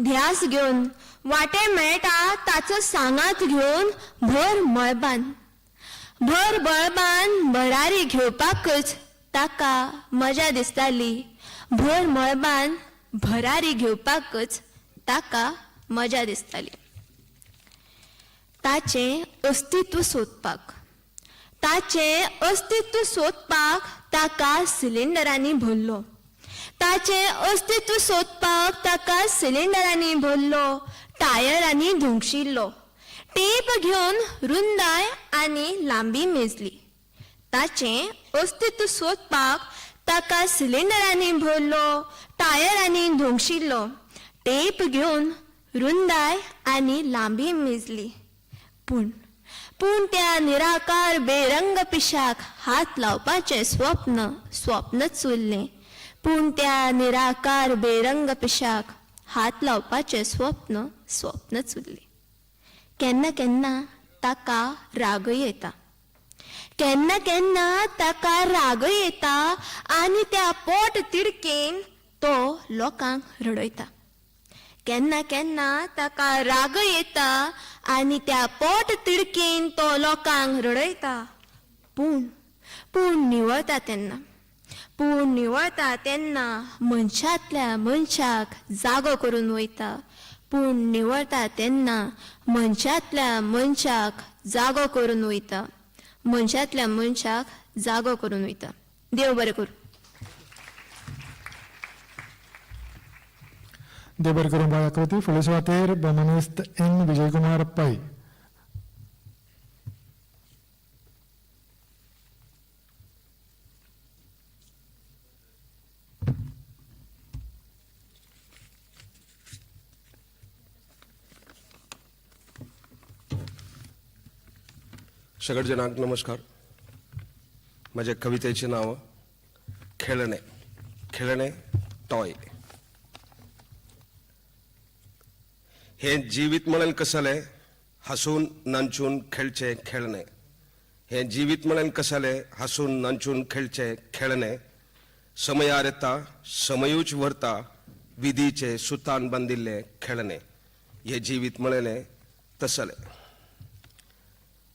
ध्यास घेवन वाटे मेळटा ताचो सांगात घेवन, भर मळबान, भर बळबान भरारी घेवपाकच ताका मजा दिसताली, भर मळबान भरारी घेवपाकच ताका मजा दिसताली. ताचें अस्तित्व सोदपाक, ताचें अस्तित्व सोदपाक ताका सिलिंडरांनी भरलो, ताचें अस्तित्व सोदपाक ताका सिलिंडरांनी भरलो, टायरांनी धोंगशिल्लो, टेप घेवन रुंदाय आनी लांबी मेजली. ताचें अस्तित्व सोदपाक ताका सिलिंडरांनी भरलो, टायरांनी धोंगशिल्लो, टेप घेवन रुंदाय आनी लांबी मेजली. पूण पूण त्या निराकार बेरंग पिशाक हात लावपाचें स्वप्न स्वप्नच उरलें. पूण त्या निराकार बेरंग पिशाक हात लावपाचें स्वप्न स्वप्नच उरलें. केन्ना केन्ना ताका रागय येता, केन्ना केन्ना ताका रागय येता आनी त्या पोट तिडकेन तो लोकांक रडयता. केन्ना केन्ना ताका रागय येता आनी त्या पोट तिडकेन तो लोकांक रडयता. पूण पूण निवळता तेन्ना, पूण निवळता तेन्ना मनशांतल्या मनशाक जागो करून वयता. पूण निवळता तेन्ना मनशांतल्या मनशाक जागो करून वयता, मनशांतल्या मनशाक जागो करून वयता. देव बरें करूं. देव बरें करूं बाय आकृती. फुडले सुवातेर भोवमानेस्त एन विजयकुमार पै. सगळे जणांक नमस्कार. माझ्या कवितेचे नाव खेळणे. खेळणे टॉय. हे जिवीत म्हणून कसले हासून नांचून खेळचे खेळणे. हे जिवीत म्हणून कसले हासून नांचून खेळचे खेळणे. समयार येता समयूच व्हरता विधीचे सुतान बांदिल्ले खेळणे. हे जिवीत म्हणले तसले.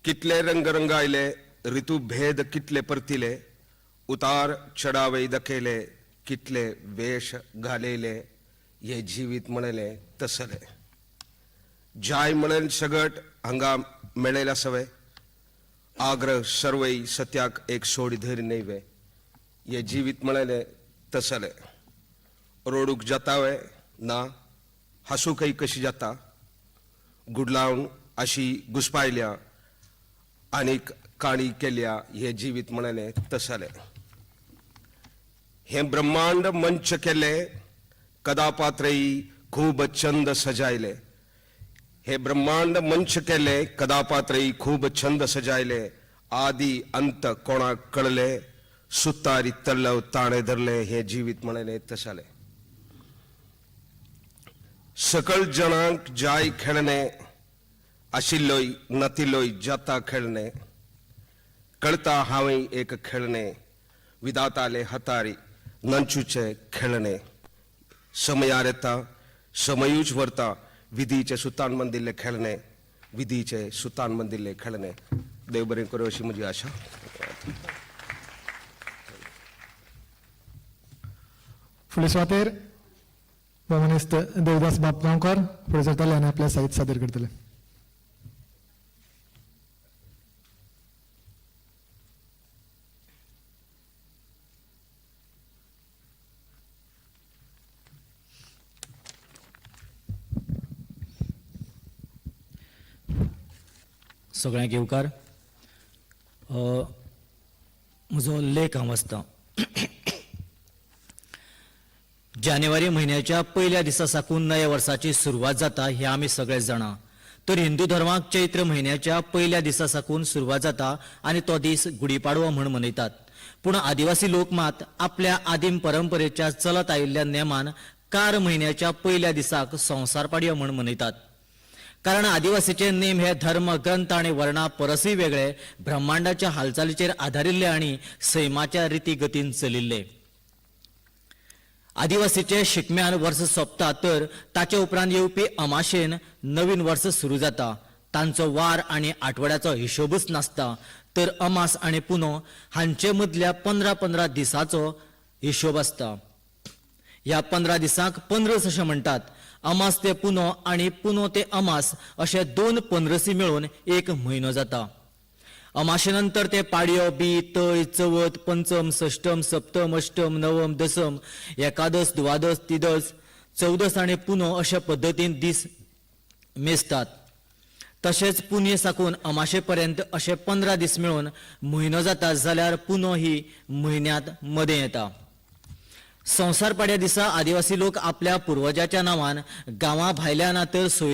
कितले रंगरंग आयले ऋतुभेद कितले परतिले उतार चढावे दखेले कितले वेश घालेले. हे जिवीत म्हणले तसले. जाय म्हणेल सगट हांगा मेळेल आसवे आग्रह सर्वय सत्याक एक सोड धर न्हय. हे जिवीत म्हणले तसले. रोडूक जातावे ना हासूकय कशी जाता गुडलावन अशी घुसपायल्या आनीक काणी केल्या हें जिवीत म्हणलें तसलें. हें ब्रह्मांड मंच केलें कदापात्रयी खूब छंद सजायले. हे ब्रह्मांड मंच केले कदापात्रयी खूब छंद सजायले. आदी अंत कोणाक कळले सुतारी तल्लव ताणें धरले हें जिवीत म्हणलें तसलें. सकल जणांक जाय खेळणे आशिल्लोय नातिल्लोय जाता खेळणे. कळता हांवें एक खेळणे विदाताले हतारी नंचूचे खेळणे. समयार येता समयूच व्हरता विधीचे सुतान मंदिल्ले खेळणे विधीचे सुतान मंदिल्ले खेळणे. देव बरें करूं अशी म्हजी आशा. फुडले सुवातेर भोवमानेस्त देवदास बाब गांवकार फुडें सरतले आनी आपलें साहित्य सादर करतले. सगळ्यांक येवकार. म्हजो लेख हांव वाचतां. जानेवारी म्हयन्याच्या पयल्या दिसा साकून नव्या वर्साची सुरवात जाता हें आमी सगळे जाणा. तर हिंदू धर्माक चैत्र म्हयन्याच्या पयल्या दिसा साकून सुरवात जाता आनी तो दीस गुढीपाडवो म्हूण मनयतात. पूण आदिवासी लोक मात आपल्या आदीम परंपरेच्या चलत आयिल्ल्या नेमान कार म्हयन्याच्या पयल्या दिसाक संवसार पाडयो म्हूण मनयतात. कारण आदिवासीचे नेम हे धर्म ग्रंथ आनी वर्णा परसूय वेगळे, ब्रह्मांडाच्या हालचालीचेर आदारिल्ले आनी सैमाच्या रिती गतीन चलिल्ले. आदिवासीचे शिगम्यान वर्स सोंपता तर ताचे उपरांत येवपी अमाशेन नवीन वर्स सुरू जाता. तांचो वार आनी आठवड्याचो हिशोबूच नासता तर अमास आनी पुनो हांचे मदल्या 15-15 दिसाचो हिशोब आसता. ह्या 15 दिसांक पंद्रस अशें म्हणटात. अमास ते पुनो आनी पुनो ते अमास अशे 2 पंद्रसी मेळून एक म्हयनो जाता. अमाशे नंतर ते पाडयो बी तय चवथ पंचम सष्टम सप्तम अष्टम नवम दसम एकादस द्वादस तिदस चवदस आनी पुनो अशा पद्दतीन दीस मेजतात. तशेंच पुनये साकून अमाशे पर्यंत अशे 15 दीस मेळून म्हयनो जाता जाल्यार पुनो ही म्हयन्यांत मदें येता. संवसार पाड्या दिसा आदिवासी लोक आपल्या पुर्वजाच्या नांवान गांवा भायल्या ना तर सोय